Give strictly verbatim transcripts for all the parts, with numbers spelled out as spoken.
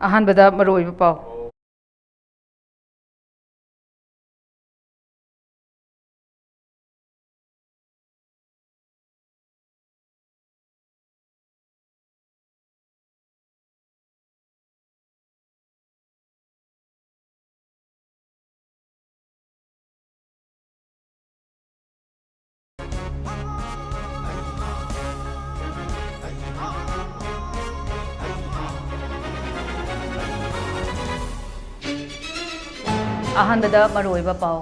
ꯑꯍꯥꯟꯕꯗ ꯃꯔꯨꯑꯣꯏꯕ ꯄꯥꯎ꯫ ꯑꯍꯥꯟꯕꯗ ꯃꯔꯨꯑꯣꯏꯕ ꯄꯥꯎ꯫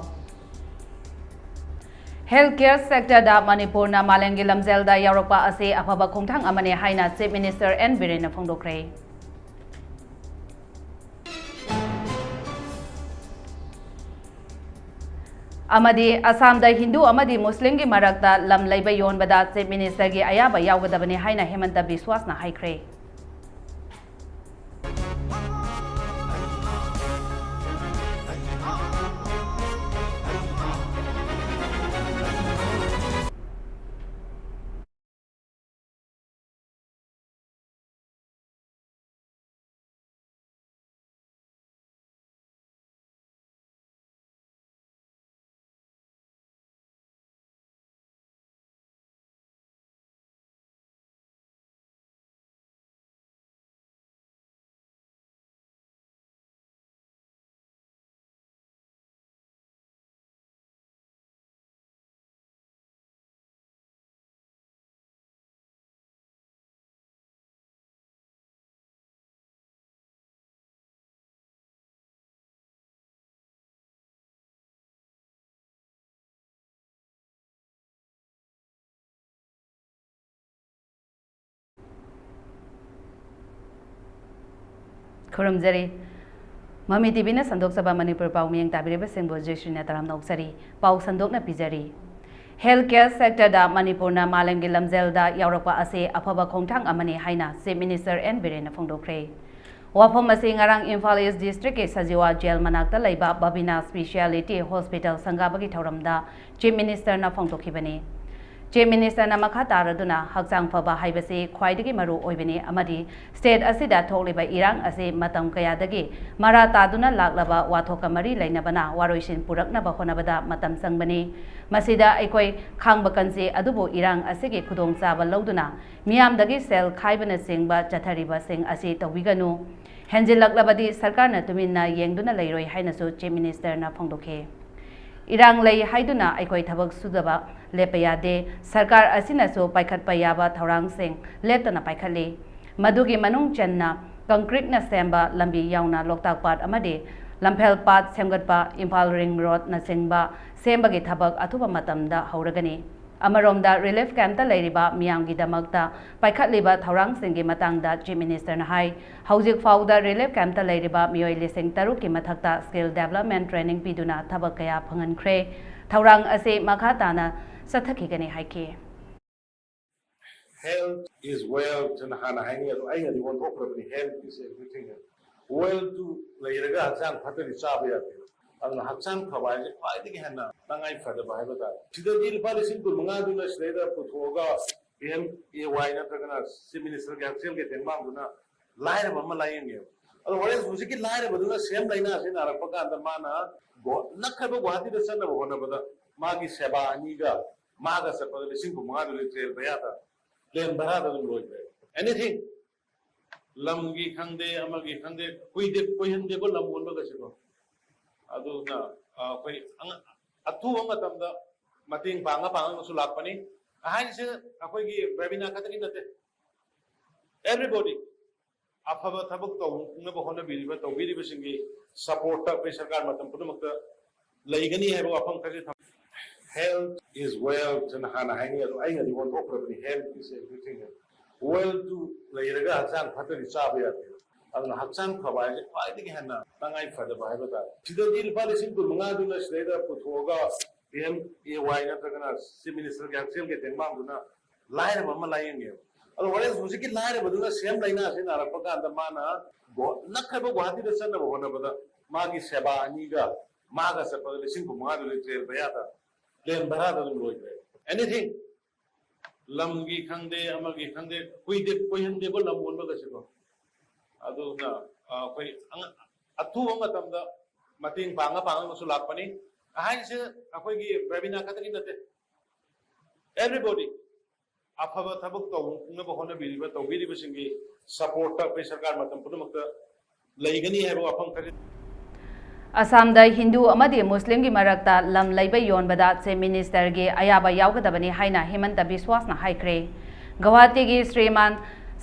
Health care sector ꯗ ꯃꯅꯤꯄꯨꯔꯅ ꯃꯥꯂꯦꯝꯒꯤ ꯂꯝꯖꯦꯜꯗ ꯌꯥꯎꯔꯛꯄ ꯑꯁꯤ ꯑꯐꯕ ꯈꯣꯡꯊꯥꯡ ꯑꯃꯅꯤ ꯍꯥꯏꯅ Chief Minister ꯑꯦꯟ ꯕꯤꯔꯦꯟꯅ ꯐꯣꯡꯗꯣꯛꯈ꯭ꯔꯦ꯫ ꯑꯃꯗꯤ ꯑꯁꯥꯝꯗ ꯍꯤꯟꯗꯨ ꯑꯃꯗꯤ ꯃꯨꯁꯂꯤꯝꯒꯤ ꯃꯔꯛꯇ ꯂꯝ ꯂꯩꯕ ꯌꯣꯟꯕꯗ Chief Minister ꯒꯤ ꯑꯌꯥꯕ ꯌꯥꯎꯒꯗꯕꯅꯤ ꯍꯥꯏꯅ ꯍꯦꯃꯟꯇ ꯕꯤꯁ꯭ꯋꯥꯁꯅ ꯍꯥꯏꯈ꯭ꯔꯦ꯫ ꯈꯨꯔꯨꯝꯖꯔꯤ꯫ ꯃꯃꯤ ꯇꯤꯚꯤꯅ ꯁꯟꯗꯣꯛꯆꯕ ꯃꯅꯤꯄꯨꯔ ꯄꯥꯎ ꯃꯤꯠꯌꯦꯡ ꯇꯥꯕꯤꯔꯤꯕꯁꯤꯡꯕꯨ ꯖꯣꯏꯁ꯭ꯔꯤꯅ ꯇꯔꯥꯝꯅ ꯑꯣꯛꯆꯔꯤ꯫ ꯄꯥꯎ ꯁꯟꯗꯣꯛꯅ ꯄꯤꯖꯔꯤ꯫ Health care sector ꯗ ꯃꯅꯤꯄꯨꯔꯅ ꯃꯥꯂꯦꯝꯒꯤ ꯂꯝꯖꯦꯜꯗ ꯌꯥꯎꯔꯛꯄ ꯑꯁꯤ ꯑꯐꯕ ꯈꯣꯡꯊꯥꯡ ꯑꯃꯅꯤ ꯍꯥꯏꯅ Chief Minister ꯑꯦꯟ ꯕꯤꯔꯦꯟꯅ ꯐꯣꯡꯗꯣꯛꯈ꯭ꯔꯦ꯫ ꯋꯥꯐꯝ ꯑꯁꯤ ꯉꯔꯥꯡ ꯏꯝꯐꯥꯜ East District ꯀꯤ ꯁꯖꯤꯋꯥ ꯖꯦꯜ ꯃꯅꯥꯛꯇ ꯂꯩꯕ ꯕꯕꯤꯅꯥ Speciality Hospital ꯁꯪꯒꯥꯕꯒꯤ ꯊꯧꯔꯝꯗ Chief Minister ꯅ ꯐꯣꯡꯗꯣꯛꯈꯤꯕꯅꯤ꯫ ꯆꯤꯐ ꯃꯤꯅꯤꯁꯇꯔꯅ ꯃꯈꯥ ꯇꯥꯔꯗꯨꯅ, ꯍꯛꯆꯥꯡ ꯐꯕ ꯍꯥꯏꯕꯁꯤ ꯈ꯭ꯋꯥꯏꯗꯒꯤ ꯃꯔꯨ ꯑꯣꯏꯕꯅꯤ ꯑꯃꯗꯤ ꯁ꯭ꯇꯦꯠ ꯑꯁꯤꯗ ꯊꯣꯛꯂꯤꯕ ꯏꯔꯥꯡ ꯑꯁꯤ ꯃꯇꯝ ꯀꯌꯥꯗꯒꯤ ꯃꯔꯥ ꯇꯥꯗꯨꯅ ꯂꯥꯛꯂꯕ ꯋꯥꯊꯣꯛꯀ ꯃꯔꯤ ꯂꯩꯅꯕꯅ ꯋꯥꯔꯣꯏꯁꯤꯟ ꯄꯨꯔꯛꯅꯕ ꯍꯣꯠꯅꯕꯗ ꯃꯇꯝ ꯆꯪꯕꯅꯤ꯫ ꯃꯁꯤꯗ ꯑꯩꯈꯣꯏ ꯈꯥꯡꯕ ꯀꯟꯁꯤ, ꯑꯗꯨꯕꯨ ꯏꯔꯥꯡ ꯑꯁꯤꯒꯤ ꯈꯨꯗꯣꯡꯆꯥꯕ ꯂꯧꯗꯨꯅ ꯃꯤꯌꯥꯝꯗꯒꯤ ꯁꯦꯜ ꯈꯥꯏꯕꯅꯆꯤꯡꯕ ꯆꯠꯊꯔꯤꯕꯁꯤꯡ ꯑꯁꯤ ꯇꯧꯕꯤꯒꯅꯨ꯫ ꯍꯦꯟꯖꯤꯜꯂꯛꯂꯕꯗꯤ ꯁꯔꯀꯥꯔꯅ ꯇꯨꯃꯤꯟꯅ ꯌꯦꯡꯗꯨꯅ ꯂꯩꯔꯣꯏ ꯍꯥꯏꯅꯁꯨ ꯆꯤꯐ ꯃꯤꯅꯤꯁꯇꯔꯅ ꯐꯣꯡꯗꯣꯛꯈꯤ꯫ ꯏꯔꯥꯡ ꯂꯩ ꯍꯥꯏꯗꯨꯅ ꯑꯩꯈꯣꯏ ꯊꯕꯛ ꯁꯨꯗꯕ ꯂꯦꯞꯄ ꯌꯥꯗꯦ꯫ ꯁꯔꯀꯥꯔ ꯑꯁꯤꯅꯁꯨ ꯄꯥꯏꯈꯠꯄ ꯌꯥꯕ ꯊꯧꯔꯥꯡꯁꯤꯡ ꯂꯦꯞꯇꯅ ꯄꯥꯏꯈꯠꯂꯤ꯫ ꯃꯗꯨꯒꯤ ꯃꯅꯨꯡ ꯆꯟꯅ ꯀꯪꯀ꯭ꯔꯤꯠꯅ ꯁꯦꯝꯕ ꯂꯝꯕꯤ ꯌꯥꯎꯅ ꯂꯣꯛꯇꯥꯛ ꯄꯥꯠ ꯑꯃꯗꯤ ꯂꯝꯐꯦꯜ ꯄꯥꯠ ꯁꯦꯝꯒꯠꯄ, ꯏꯝꯐꯥꯜ ꯔꯤꯡ ꯔꯣꯗꯅꯆꯤꯡꯕ ꯁꯦꯝꯕꯒꯤ ꯊꯕꯛ ꯑꯊꯨꯕ ꯃꯇꯝꯗ ꯍꯧꯔꯒꯅꯤ꯫ ꯑꯃꯔꯣꯝꯗ, ꯔꯤꯂꯤꯐ ꯀꯦꯝꯞꯇ ꯂꯩꯔꯤꯕ ꯃꯤꯌꯥꯝꯒꯤꯗꯃꯛꯇ ꯄꯥꯏꯈꯠꯂꯤꯕ ꯊꯧꯔꯥꯡꯁꯤꯡꯒꯤ ꯃꯇꯥꯡꯗ ꯆꯤꯐ ꯃꯤꯅꯤꯁꯇꯔꯅ ꯍꯥꯏ, ꯍꯧꯖꯤꯛ ꯐꯥꯎꯗ ꯔꯤꯂꯤꯐ ꯀꯦꯝꯞꯇ ꯂꯩꯔꯤꯕ ꯃꯤꯑꯣꯏ ꯂꯤꯁꯤꯡ ꯇꯔꯨꯛꯀꯤ ꯃꯊꯛꯇ ꯁ꯭ꯀꯤꯜ ꯗꯦꯕꯂꯞꯃꯦꯟ ꯇ꯭ꯔꯦꯅꯤꯡ ꯄꯤꯗꯨꯅ ꯊꯕꯛ ꯀꯌꯥ ꯐꯪꯍꯟꯈ꯭ꯔꯦ꯫ ꯊꯧꯔꯥꯡ ꯑꯁꯤ ꯃꯈꯥ ꯇꯥꯅ ꯆꯠꯊꯈꯤꯒꯅꯤ ꯍꯥꯏꯈꯤ꯫ Health is wealth ꯍꯥꯏꯅ ꯍꯥꯏꯅꯩ, ꯑꯗꯣ ꯑꯩꯅꯗꯤ ꯑꯣꯟꯊꯣꯛꯈ꯭ꯔꯕꯅꯤ, health is everything. Wealth two ꯂꯩꯔꯒ ꯍꯛꯆꯥꯡ ꯐꯠꯇ꯭ꯔꯗꯤ ꯆꯥꯕ ꯌꯥꯗꯦ꯫ ꯑꯗꯨꯅ ꯍꯛꯆꯥꯡ ꯐꯕ ꯍꯥꯏꯁꯦ ꯈ꯭ꯋꯥꯏꯗꯒꯤ ꯍꯦꯟꯅ ꯇꯉꯥꯏ ꯐꯗꯕ ꯍꯥꯏꯕ ꯇꯥꯔꯦ꯫ ꯁꯤꯗꯗꯤ ꯂꯨꯄꯥ ꯂꯤꯁꯤꯡ ꯀꯨꯟ ꯃꯉꯥꯗꯨꯅ ꯁꯤꯗꯩꯗ ꯄꯨꯊꯣꯛꯑꯒ ꯄꯤ ꯑꯦꯝ ꯑꯦ ꯋꯥꯏ ꯅꯠꯇ꯭ꯔꯒꯅ ꯆꯤꯐ ꯃꯤꯅꯤꯁꯇꯔꯒꯤ ꯍꯛꯁꯦꯜꯒꯤ ꯇꯦꯡꯕꯥꯡꯗꯨꯅ ꯂꯥꯏꯔꯕ ꯑꯃ ꯂꯥꯏꯌꯦꯡꯉꯦꯕ꯫ ꯑꯗꯣ ꯍꯣꯔꯦꯟ ꯍꯧꯖꯤꯛꯀꯤ ꯂꯥꯏꯔꯕꯗꯨꯅ ꯁꯦꯝ ꯂꯩꯅꯥꯁꯤ ꯅꯥꯔꯛꯄ ꯀꯥꯟꯗ ꯃꯥꯅ ꯒꯨꯋꯥ-, ꯅꯛꯈ꯭ꯔꯕ ꯒꯨꯋꯥꯍꯥꯇꯤꯗ ꯆꯠꯅꯕ ꯍꯣꯠꯅꯕꯗ ꯃꯥꯒꯤ ꯁꯦꯕꯥ ꯑꯅꯤꯒ ꯃꯥꯒ ꯆꯠꯄꯗ ꯂꯤꯁꯤꯡ ꯀꯨꯟ ꯃꯉꯥꯗꯨꯗꯤ ꯇ꯭ꯔꯦꯟ ꯚꯔꯥꯗ, ꯄ꯭ꯂꯦꯟ ꯚꯔꯥꯗ ꯑꯗꯨꯝ ꯂꯣꯏꯈ꯭ꯔꯦ꯫ Anything, ꯂꯝꯒꯤ ꯈꯪꯗꯦ, ꯑꯃꯒꯤ ꯈꯪꯗꯦ, ꯀꯨꯏꯗꯦ, ꯀꯨꯏꯍꯟꯗꯦꯀꯣ ꯂꯝ ꯑꯣꯟꯕꯒꯁꯤꯀꯣ꯫ ꯑꯗꯨꯅ, ꯑ, ꯑꯩꯈꯣꯏ ꯑꯉ-, ꯑꯊꯨꯕ ꯃꯇꯝꯗ ꯃꯇꯦꯡ ꯄꯥꯡꯉ ꯄꯥꯡꯉꯒꯁꯨ ꯂꯥꯛꯄꯅꯤ꯫ ꯍꯥꯏꯔꯤꯁꯦ ꯑꯩꯈꯣꯏꯒꯤ ꯕꯦꯕꯤꯅꯥ ꯈꯛꯇꯒꯤ ꯅꯠꯇꯦ, everybody, ꯑꯐꯕ ꯊꯕꯛ ꯇꯧꯅꯕ ꯍꯣꯠꯅꯕꯤꯔꯤꯕ, ꯇꯧꯕꯤꯔꯤꯕꯁꯤꯡꯒꯤ ꯁꯄꯣꯔꯠꯇ ꯑꯩꯈꯣꯏ ꯁꯔꯀꯥꯔ ꯃꯇꯝ ꯄꯨꯝꯅꯃꯛꯇ ꯂꯩꯒꯅꯤ ꯍꯥꯏꯕ ꯋꯥꯐꯝ ꯈꯔꯁꯦ ꯊꯝ-, Health is wealth ꯍꯥꯏꯅ ꯍꯥꯟꯅ ꯍꯥꯏꯅꯩ, ꯑꯗꯣ ꯑꯩꯅꯗꯤ ꯑꯣꯟꯊꯣꯛꯈ꯭ꯔꯕꯅꯤ, health is everything. Wealth two ꯂꯩꯔꯒ ꯍꯛꯆꯥꯡ ꯐꯠꯇ꯭ꯔꯗꯤ ꯆꯥꯕ ꯌꯥꯗꯦ꯫ ꯑꯗꯨꯅ ꯍꯛꯆꯥꯡ ꯐꯕ ꯍꯥꯏꯁꯦ ꯈ꯭ꯋꯥꯏꯗꯒꯤ ꯍꯦꯟꯅ ꯇꯉꯥꯏ ꯐꯗꯕ ꯍꯥꯏꯕ ꯇꯥꯔꯦ꯫ ꯁꯤꯗꯗꯤ ꯂꯨꯄꯥ ꯂꯤꯁꯤꯡ ꯀꯨꯟ ꯃꯉꯥꯗꯨꯅ ꯁꯤꯗꯩꯗ ꯄꯨꯊꯣꯛꯑꯒ ꯄꯤ ꯑꯦꯝ ꯑꯦ ꯋꯥꯏ ꯅꯠꯇ꯭ꯔꯒꯅ ꯆꯤꯐ ꯃꯤꯅꯤꯁꯇꯔꯒꯤ ꯍꯛꯁꯦꯜꯒꯤ ꯇꯦꯡꯕꯥꯡꯗꯨꯅ ꯂꯥꯏꯔꯕ ꯑꯃ ꯂꯥꯏꯌꯦꯡꯉꯦꯕ꯫ ꯑꯗꯣ ꯍꯣꯔꯦꯟ ꯍꯧꯖꯤꯛꯀꯤ ꯂꯥꯏꯔꯕꯗꯨꯅ ꯁꯦꯝ ꯂꯩꯅꯥꯁꯤ ꯅꯥꯔꯛꯄ ꯀꯥꯟꯗ ꯃꯥꯅ ꯒꯨꯋꯥ-, ꯅꯛꯈ꯭ꯔꯕ ꯒꯨꯋꯥꯍꯥꯇꯤꯗ ꯆꯠꯅꯕ ꯍꯣꯠꯅꯕꯗ ꯃꯥꯒꯤ ꯁꯦꯕꯥ ꯑꯅꯤꯒ ꯃꯥꯒ ꯆꯠꯄꯗ ꯂꯤꯁꯤꯡ ꯀꯨꯟ ꯃꯉꯥꯗꯨꯗꯤ ꯇ꯭ꯔꯦꯟ ꯚꯔꯥꯗ, ꯄ꯭ꯂꯦꯟ ꯚꯔꯥꯗ ꯑꯗꯨꯝ ꯂꯣꯏꯈ꯭ꯔꯦ꯫ Anything, ꯂꯝꯒꯤ ꯈꯪꯗꯦ, ꯑꯃꯒꯤ ꯈꯪꯗꯦ, ꯀꯨꯏꯗꯦ, ꯀꯨꯏꯍꯟꯗꯦꯕ ꯂꯝ ꯑꯣꯟꯕꯒꯁꯦꯀꯣ꯫ ꯑꯗꯨꯅ, ꯑ, ꯑꯩꯈꯣꯏ ꯑꯉ-, ꯑꯊꯨꯕ ꯃꯇꯝꯗ ꯃꯇꯦꯡ ꯄꯥꯡꯉ ꯄꯥꯡꯉꯒꯁꯨ ꯂꯥꯛꯄꯅꯤ꯫ ꯍꯥꯏꯔꯤꯁꯦ ꯑꯩꯈꯣꯏꯒꯤ ꯕ꯭ꯔꯕꯤꯅꯥ ꯈꯛꯇꯒꯤ ꯅꯠꯇꯦ, everybody꯫ ꯑꯐꯕ ꯊꯕꯛ ꯇꯧꯅꯕ ꯍꯣꯠꯅꯕꯤꯔꯤꯕ, ꯇꯧꯕꯤꯔꯤꯕꯁꯤꯡꯒꯤ supportꯇ ꯑꯩꯈꯣꯏ ꯁꯔꯀꯥꯔ ꯃꯇꯝ ꯄꯨꯝꯅꯃꯛꯇ ꯂꯩꯒꯅꯤ ꯍꯥꯏꯕ ꯋꯥꯐꯝ ꯈꯔ꯫ ꯑꯁꯥꯝꯗ ꯍꯤꯟꯗꯨ ꯑꯃꯗꯤ ꯃꯨꯁꯂꯤꯝꯒꯤ ꯃꯔꯛꯇ ꯂꯝ ꯂꯩꯕ ꯌꯣꯟꯕꯗ Chief Ministerꯒꯤ ꯑꯌꯥꯕ ꯌꯥꯎꯒꯗꯕꯅꯤ ꯍꯥꯏꯅ ꯍꯤꯃꯟꯇ ꯕꯤꯁ꯭ꯋꯥꯁꯅ ꯍꯥꯏꯈ꯭ꯔꯦ꯫ ꯒꯧꯍꯥꯇꯤꯒꯤ ꯁ꯭ꯔꯤꯃꯥꯟ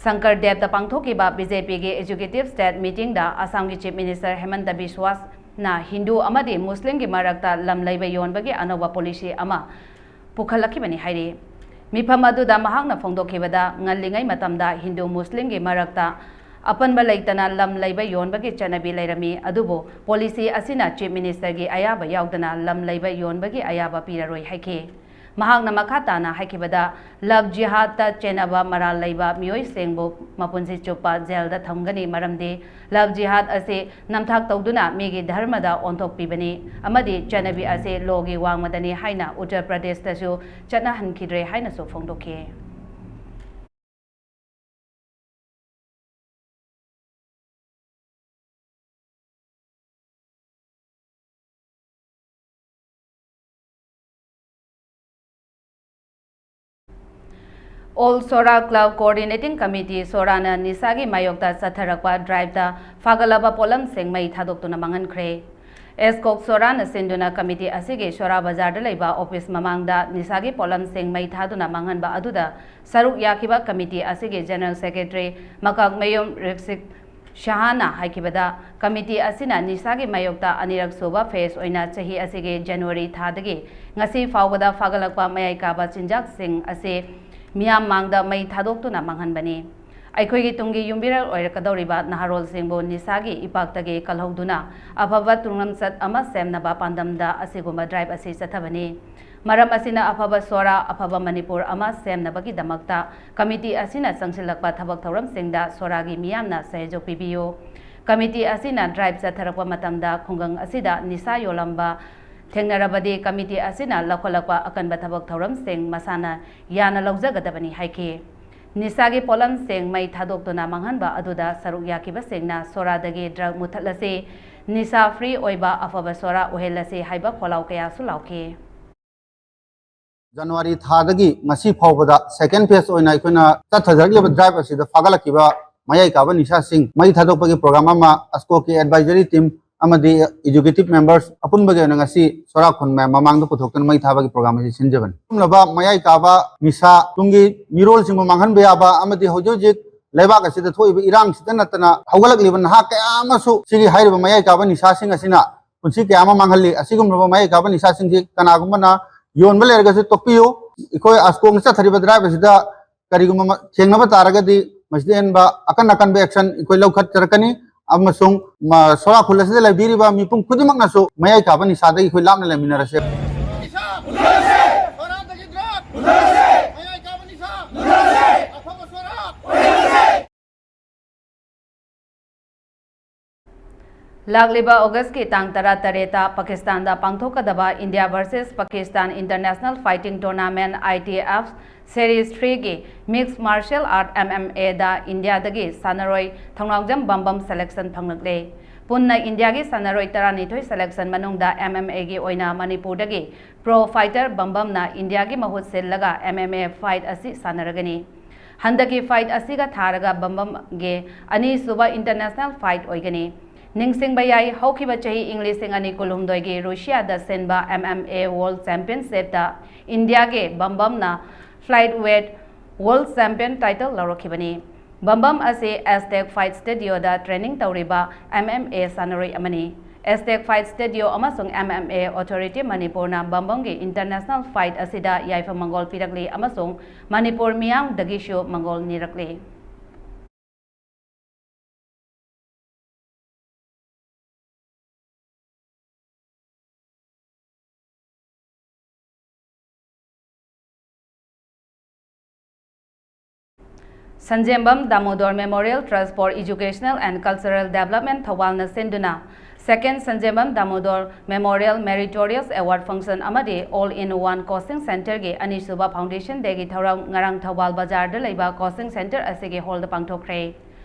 ꯁꯪꯀꯔ ꯗꯦꯕꯇ ꯄꯥꯡꯊꯣꯛꯈꯤꯕ BJPꯒꯤ Executive State Meetingꯗ ꯑꯁꯥꯝꯒꯤ Chief Minister ꯍꯤꯃꯟꯇ ꯕꯤꯁ꯭ꯋꯥꯁꯅ ꯍꯤꯟꯗꯨ ꯑꯃꯗꯤ ꯃꯨꯁꯂꯤꯝꯒꯤ ꯃꯔꯛꯇ ꯂꯝ ꯂꯩꯕ ꯌꯣꯟꯕꯒꯤ ꯑꯅꯧꯕ policy ꯑꯃ ꯄꯨꯈꯠꯂꯛꯈꯤꯕꯅꯤ ꯍꯥꯏꯔꯤ꯫ ꯃꯤꯐꯝ ꯑꯗꯨꯗ ꯃꯍꯥꯛꯅ ꯐꯣꯡꯗꯣꯛꯈꯤꯕꯗ, ꯉꯜꯂꯤꯉꯩ ꯃꯇꯝꯗ ꯍꯤꯟꯗꯨ ꯃꯨꯁꯂꯤꯝꯒꯤ ꯃꯔꯛꯇ ꯑꯄꯟꯕ ꯂꯩꯇꯅ ꯂꯝ ꯂꯩꯕ ꯌꯣꯟꯕꯒꯤ ꯆꯠꯅꯕꯤ ꯂꯩꯔꯝꯃꯤ, ꯑꯗꯨꯕꯨ policy ꯑꯁꯤꯅ Chief Ministerꯒꯤ ꯑꯌꯥꯕ ꯌꯥꯎꯗꯅ ꯂꯝ ꯂꯩꯕ ꯌꯣꯟꯕꯒꯤ ꯑꯌꯥꯕ ꯄꯤꯔꯔꯣꯏ ꯍꯥꯏꯈꯤ꯫ ꯃꯍꯥꯛꯅ ꯃꯈꯥ ꯇꯥꯅ ꯍꯥꯏꯈꯤꯕꯗ, love jihadꯇ ꯆꯦꯟꯅꯕ ꯃꯔꯥꯜ ꯂꯩꯕ ꯃꯤꯑꯣꯏꯁꯤꯡꯕꯨ ꯃꯄꯨꯟꯁꯤ ꯆꯨꯞꯄ jailꯗ ꯊꯝꯒꯅꯤ, ꯃꯔꯝꯗꯤ love jihad ꯑꯁꯤ ꯅꯝꯊꯥꯛ ꯇꯧꯗꯨꯅ ꯃꯤꯒꯤ ꯙꯔꯃꯗ ꯑꯣꯟꯊꯣꯛꯄꯤꯕꯅꯤ ꯑꯃꯗꯤ ꯆꯠꯅꯕꯤ ꯑꯁꯤ lawꯒꯤ ꯋꯥꯡꯃꯗꯅꯤ ꯍꯥꯏꯅ ꯎꯠꯇꯔ ꯄ꯭ꯔꯗꯦꯁꯇꯁꯨ ꯆꯠꯅꯍꯟꯈꯤꯗ꯭ꯔꯦ ꯍꯥꯏꯅꯁꯨ ꯐꯣꯡꯗꯣꯛꯈꯤ꯫ All Sohra Club Coordinating Committee, ꯁꯣꯍꯔꯥꯅ ꯅꯤꯁꯥꯒꯤ ꯃꯥꯌꯣꯛꯇ ꯆꯠꯊꯔꯛꯄ driveꯇ ꯐꯥꯒꯠꯂꯕ ꯄꯣꯠꯂꯝꯁꯤꯡ ꯃꯩ ꯊꯥꯗꯣꯛꯇꯨꯅ ꯃꯥꯡꯍꯟꯈ꯭ꯔꯦ꯫ ꯑꯦꯁꯀꯣꯛ ꯁꯣꯍꯔꯥꯅ ꯁꯤꯟꯗꯨꯅ committee ꯑꯁꯤꯒꯤ ꯁꯣꯍꯔꯥ ꯕꯖꯥꯔꯗ ꯂꯩꯕ office ꯃꯃꯥꯡꯗ ꯅꯤꯁꯥꯒꯤ ꯄꯣꯠꯂꯝꯁꯤꯡ ꯃꯩ ꯊꯥꯗꯨꯅ ꯃꯥꯡꯍꯟꯕ ꯑꯗꯨꯗ ꯁꯔꯨꯛ ꯌꯥꯈꯤꯕ committee ꯑꯁꯤꯒꯤ General Secretary ꯃꯀꯥꯛꯃꯌꯨꯝ ꯔꯤꯛꯁꯤꯛ ꯁꯍꯥꯅ ꯍꯥꯏꯈꯤꯕꯗ, committee ꯑꯁꯤꯅ ꯅꯤꯁꯥꯒꯤ ꯃꯥꯌꯣꯛꯇ ꯑꯅꯤꯔꯛ ꯁꯨꯕ phase ꯑꯣꯏꯅ ꯆꯍꯤ ꯑꯁꯤꯒꯤ January ꯊꯥꯗꯒꯤ ꯉꯁꯤ ꯐꯥꯎꯕꯗ ꯐꯥꯒꯠꯂꯛꯄ ꯃꯌꯥꯏ ꯀꯥꯕ ꯆꯤꯟꯖꯥꯛꯁꯤꯡ ꯑꯁꯤ ꯃꯤꯌꯥꯝ ꯃꯥꯡꯗ ꯃꯩ ꯊꯥꯗꯣꯛꯇꯨꯅ ꯃꯥꯡꯍꯟꯕꯅꯤ꯫ ꯑꯩꯈꯣꯏꯒꯤ ꯇꯨꯡꯒꯤ ꯌꯨꯝꯕꯤꯔꯦꯜ ꯑꯣꯏꯔꯛꯀꯗꯧꯔꯤꯕ ꯅꯍꯥꯔꯣꯜꯁꯤꯡꯕꯨ ꯅꯤꯁꯥꯒꯤ ꯏꯄꯥꯛꯇꯒꯤ ꯀꯜꯍꯧꯗꯨꯅ ꯑꯐꯕ ꯇꯨꯡꯂꯝꯆꯠ ꯑꯃ ꯁꯦꯝꯅꯕ ꯄꯥꯟꯗꯝꯗ ꯑꯁꯤꯒꯨꯝꯕ drive ꯑꯁꯤ ꯆꯠꯊꯕꯅꯤ꯫ ꯃꯔꯝ ꯑꯁꯤꯅ ꯑꯐꯕ ꯁꯣꯍꯔꯥ, ꯑꯐꯕ ꯃꯅꯤꯄꯨꯔ ꯑꯃ ꯁꯦꯝꯅꯕꯒꯤꯗꯃꯛꯇ committee ꯑꯁꯤꯅ ꯆꯪꯁꯤꯜꯂꯛꯄ ꯊꯕꯛ ꯊꯧꯔꯝꯁꯤꯡꯗ ꯁꯣꯍꯔꯥꯒꯤ ꯃꯤꯌꯥꯝꯅ ꯁꯍꯌꯣꯒ ꯄꯤꯕꯤꯌꯨ꯫ Committee ꯑꯁꯤꯅ drive ꯆꯠꯊꯔꯛꯄ ꯃꯇꯝꯗ ꯈꯨꯡꯒꯪ ꯑꯁꯤꯗ ꯅꯤꯁꯥ ꯌꯣꯜꯂꯝꯕ ꯊꯦꯡꯅꯔꯕꯗꯤ ꯀꯃꯤꯇꯤ ꯑꯁꯤꯅ ꯂꯧꯈꯠꯂꯛꯄ ꯑꯀꯟꯕ ꯊꯕꯛ ꯊꯧꯔꯝꯁꯤꯡ ꯃꯁꯥꯅ ꯌꯥꯅ ꯂꯧꯖꯒꯗꯕꯅꯤ ꯍꯥꯏꯈꯤ꯫ ꯅꯤꯁꯥꯒꯤ ꯄꯣꯠꯂꯝꯁꯤꯡ ꯃꯩ ꯊꯥꯗꯣꯛꯇꯨꯅ ꯃꯥꯡꯍꯟꯕ ꯑꯗꯨꯗ ꯁꯔꯨꯛ ꯌꯥꯈꯤꯕꯁꯤꯡꯅ ꯁꯣꯔꯥꯗꯒꯤ ꯗ꯭ꯔꯒ ꯃꯨꯊꯠꯂꯁꯤ, ꯅꯤꯁꯥ ꯐ꯭ꯔꯤ ꯑꯣꯏꯕ ꯑꯐꯕ ꯁꯣꯔꯥ ꯑꯣꯏꯍꯜꯂꯁꯤ ꯍꯥꯏꯕ ꯈꯣꯜꯂꯥꯎ ꯀꯌꯥꯁꯨ ꯂꯥꯎꯈꯤ꯫ ꯖꯅꯋꯥꯔꯤ ꯊꯥꯗꯒꯤ ꯉꯁꯤ ꯐꯥꯎꯕꯗ ꯁꯦꯀꯦꯟ ꯐꯦꯁ ꯑꯣꯏꯅ ꯑꯩꯈꯣꯏꯅ ꯆꯠꯊꯖꯔꯛꯂꯤꯕ ꯗ꯭ꯔꯥꯏꯕ ꯑꯁꯤꯗ ꯐꯥꯒꯠꯂꯛꯈꯤꯕ ꯃꯌꯥꯏ ꯀꯥꯕ ꯅꯤꯁꯥꯁꯤꯡ ꯃꯩ ꯊꯥꯗꯣꯛꯄꯒꯤ ꯄ꯭ꯔꯣꯒ꯭ꯔꯥꯝ ꯑꯃ ꯑꯁꯀꯣꯛꯀꯤ ꯑꯦꯗꯚꯥꯏꯖꯔꯤ ꯇꯤꯝ ꯑꯃꯗꯤ ꯑꯦꯛꯖꯤꯀ꯭ꯌꯨꯇꯤꯚ ꯃꯦꯝꯕꯔꯁ ꯑꯄꯨꯟꯕꯒꯤ ꯑꯣꯏꯅ ꯉꯁꯤ ꯁꯣꯔꯥ ꯈꯨꯟ ꯃꯌꯥꯝ ꯃꯃꯥꯡꯗ ꯄꯨꯊꯣꯛꯇꯨꯅ ꯃꯩ ꯊꯥꯕꯒꯤ ꯄ꯭ꯔꯣꯒ꯭ꯔꯥꯝ ꯑꯁꯤ ꯁꯤꯟꯖꯕꯅꯤ꯫ ꯑꯗꯨꯒꯨꯝꯂꯕ ꯃꯌꯥꯏ ꯀꯥꯕ ꯅꯤꯁꯥ ꯇꯨꯡꯒꯤ ꯃꯤꯔꯣꯜꯁꯤꯡꯕꯨ ꯃꯥꯡꯍꯟꯕ ꯌꯥꯕ ꯑꯃꯗꯤ ꯍꯧꯖꯤꯛ ꯍꯧꯖꯤꯛ ꯂꯩꯕꯥꯛ ꯑꯁꯤꯗ ꯊꯣꯛꯏꯕ ꯏꯔꯥꯡꯁꯤꯗ ꯅꯠꯇꯅ ꯍꯧꯒꯠꯂꯛꯂꯤꯕ ꯅꯍꯥ ꯀꯌꯥ ꯑꯃꯁꯨ ꯁꯤꯒꯤ ꯍꯥꯏꯔꯤꯕ ꯃꯌꯥꯏ ꯀꯥꯕ ꯅꯤꯁꯥꯁꯤꯡ ꯑꯁꯤꯅ ꯄꯨꯟꯁꯤ ꯀꯌꯥ ꯑꯃ ꯃꯥꯡꯍꯜꯂꯤ꯫ ꯑꯁꯤꯒꯨꯝꯂꯕ ꯃꯌꯥꯏ ꯀꯥꯕ ꯅꯤꯁꯥꯁꯤꯡꯁꯤ ꯀꯅꯥꯒꯨꯝꯕꯅ ꯌꯣꯟꯕ ꯂꯩꯔꯒꯁꯨ ꯇꯣꯛꯄꯤꯌꯨ꯫ ꯑꯩꯈꯣꯏ ꯑꯁꯀꯣꯡꯗ ꯆꯠꯊꯔꯤꯕ ꯗ꯭ꯔꯥꯏꯕ ꯑꯁꯤꯗ ꯀꯔꯤꯒꯨꯝꯕ ꯃ-, ꯊꯦꯡꯅꯕ ꯇꯥꯔꯒꯗꯤ ꯃꯁꯤꯗ ꯍꯦꯟꯕ ꯑꯀꯟ ꯑꯀꯟꯕ ꯑꯦꯛꯁꯟ ꯑꯩꯈꯣꯏ ꯂꯧꯈꯠꯆꯔꯛꯀꯅꯤ꯫ ꯑꯃꯁꯨꯡ ꯃ-, ꯁꯣꯔꯥ ꯈꯨꯜ ꯑꯁꯤꯗ ꯂꯩꯕꯤꯔꯤꯕ ꯃꯤꯄꯨꯝ ꯈꯨꯗꯤꯡꯃꯛꯅꯁꯨ ꯃꯌꯥꯏ ꯀꯥꯕ ꯅꯤꯁꯥꯗꯒꯤ ꯑꯩꯈꯣꯏ ꯂꯥꯞꯅ ꯂꯩꯃꯤꯟꯅꯔꯁꯦ꯫ ꯅꯤꯁꯥ ꯃꯨꯊꯠꯂꯁꯦ! ꯁꯣꯔꯥꯗꯒꯤ ꯗ꯭ꯔꯒ ꯃꯨꯊꯠꯂꯁꯦ! ꯃꯌꯥꯏ ꯀꯥꯕ ꯅꯤꯁꯥ ꯃꯨꯊꯠꯂꯁꯦ! ꯑꯐꯕ ꯁꯣꯔꯥ ꯑꯣꯏꯍꯜꯂꯁꯦ! ꯂꯥꯛꯂꯤꯕ ꯑꯣꯒꯁꯀꯤ ꯇꯥꯡ ꯇꯔꯥꯇꯔꯦꯠꯇ ꯄꯥꯀꯤꯁꯇꯥꯟꯗ ꯄꯥꯡꯊꯣꯛꯀꯗꯕ India versus Pakistan International Fighting Tournament, I T F Series three ꯒꯤ Mixed Martial Art, M M A ꯗ ꯏꯟꯗꯤꯌꯥꯗꯒꯤ ꯁꯥꯟꯅꯔꯣꯏ ꯊꯧꯅꯥꯎꯖꯝ ꯕꯝꯕꯝ selection ꯐꯪꯂꯛꯂꯦ꯫ ꯄꯨꯟꯅ ꯏꯟꯗꯤꯌꯥꯒꯤ ꯁꯥꯟꯅꯔꯣꯏ ꯇꯔꯥꯅꯤꯊꯣꯏ selection ꯃꯅꯨꯡꯗ M M A ꯒꯤ ꯑꯣꯏꯅ ꯃꯅꯤꯄꯨꯔꯗꯒꯤ pro fighter ꯕꯝꯕꯝꯅ ꯏꯟꯗꯤꯌꯥꯒꯤ ꯃꯍꯨꯠ ꯁꯤꯜꯂꯒ M M A fight ꯑꯁꯤ ꯁꯥꯟꯅꯔꯒꯅꯤ꯫ ꯍꯟꯗꯛꯀꯤ fight ꯑꯁꯤꯒ ꯊꯥꯔꯒ ꯕꯝꯕꯝꯒꯤ ꯑꯅꯤꯁꯨꯕ international fight ꯑꯣꯏꯒꯅꯤ꯫ ꯅꯤꯡꯁꯤꯡꯕ ꯌꯥꯏ, ꯍꯧꯈꯤꯕ ꯆꯍꯤ ꯏꯪ ꯂꯤꯁꯤꯡ ꯑꯅꯤ ꯀꯨꯟꯍꯨꯝꯗꯣꯏꯒꯤ ꯔꯨꯁꯤꯌꯥꯗ ꯁꯤꯟꯕ M M A World Championship ꯇ ꯏꯟꯗꯤꯌꯥꯒꯤ ꯕꯝꯕꯝꯅ flyweight world champion title ꯂꯧꯔꯛꯈꯤꯕꯅꯤ꯫ ꯕꯝꯕꯝ ꯑꯁꯤ Aztec Fight Studio ꯗ training ꯇꯧꯔꯤꯕ M M A ꯁꯥꯟꯅꯔꯣꯏ ꯑꯃꯅꯤ꯫ Aztec Fight Studio ꯑꯃꯁꯨꯡ M M A Authority ꯃꯅꯤꯄꯨꯔꯅ ꯕꯝꯕꯝꯒꯤ international fight ꯑꯁꯤꯗ ꯌꯥꯏꯐ ꯃꯪꯒꯣꯜ ꯄꯤꯔꯛꯂꯤ ꯑꯃꯁꯨꯡ ꯃꯅꯤꯄꯨꯔ ꯃꯤꯌꯥꯝꯗꯒꯤꯁꯨ ꯃꯪꯒꯣꯜ ꯅꯤꯔꯛꯂꯤ꯫ ꯁꯟꯖꯦꯝꯕꯝ ꯗꯥꯃꯣꯗꯣꯔ Memorial Trust for Educational and Cultural Development ꯊꯧꯕꯥꯜꯅ ꯁꯤꯟꯗꯨꯅ Second Sanjembam Damodar Memorial Meritorious Award Function ꯑꯃꯗꯤ All in One Coaching Centreꯒꯤ ꯑꯅꯤꯁꯨꯕ Foundation Dayꯒꯤ ꯊꯧꯔꯝ ꯉꯔꯥꯡ ꯊꯧꯕꯥꯜ ꯕꯖꯥꯔꯗ ꯂꯩꯕ coaching centre ꯑꯁꯤꯒꯤ hallꯗ ꯄꯥꯡꯊꯣꯛꯈ꯭ꯔꯦ꯫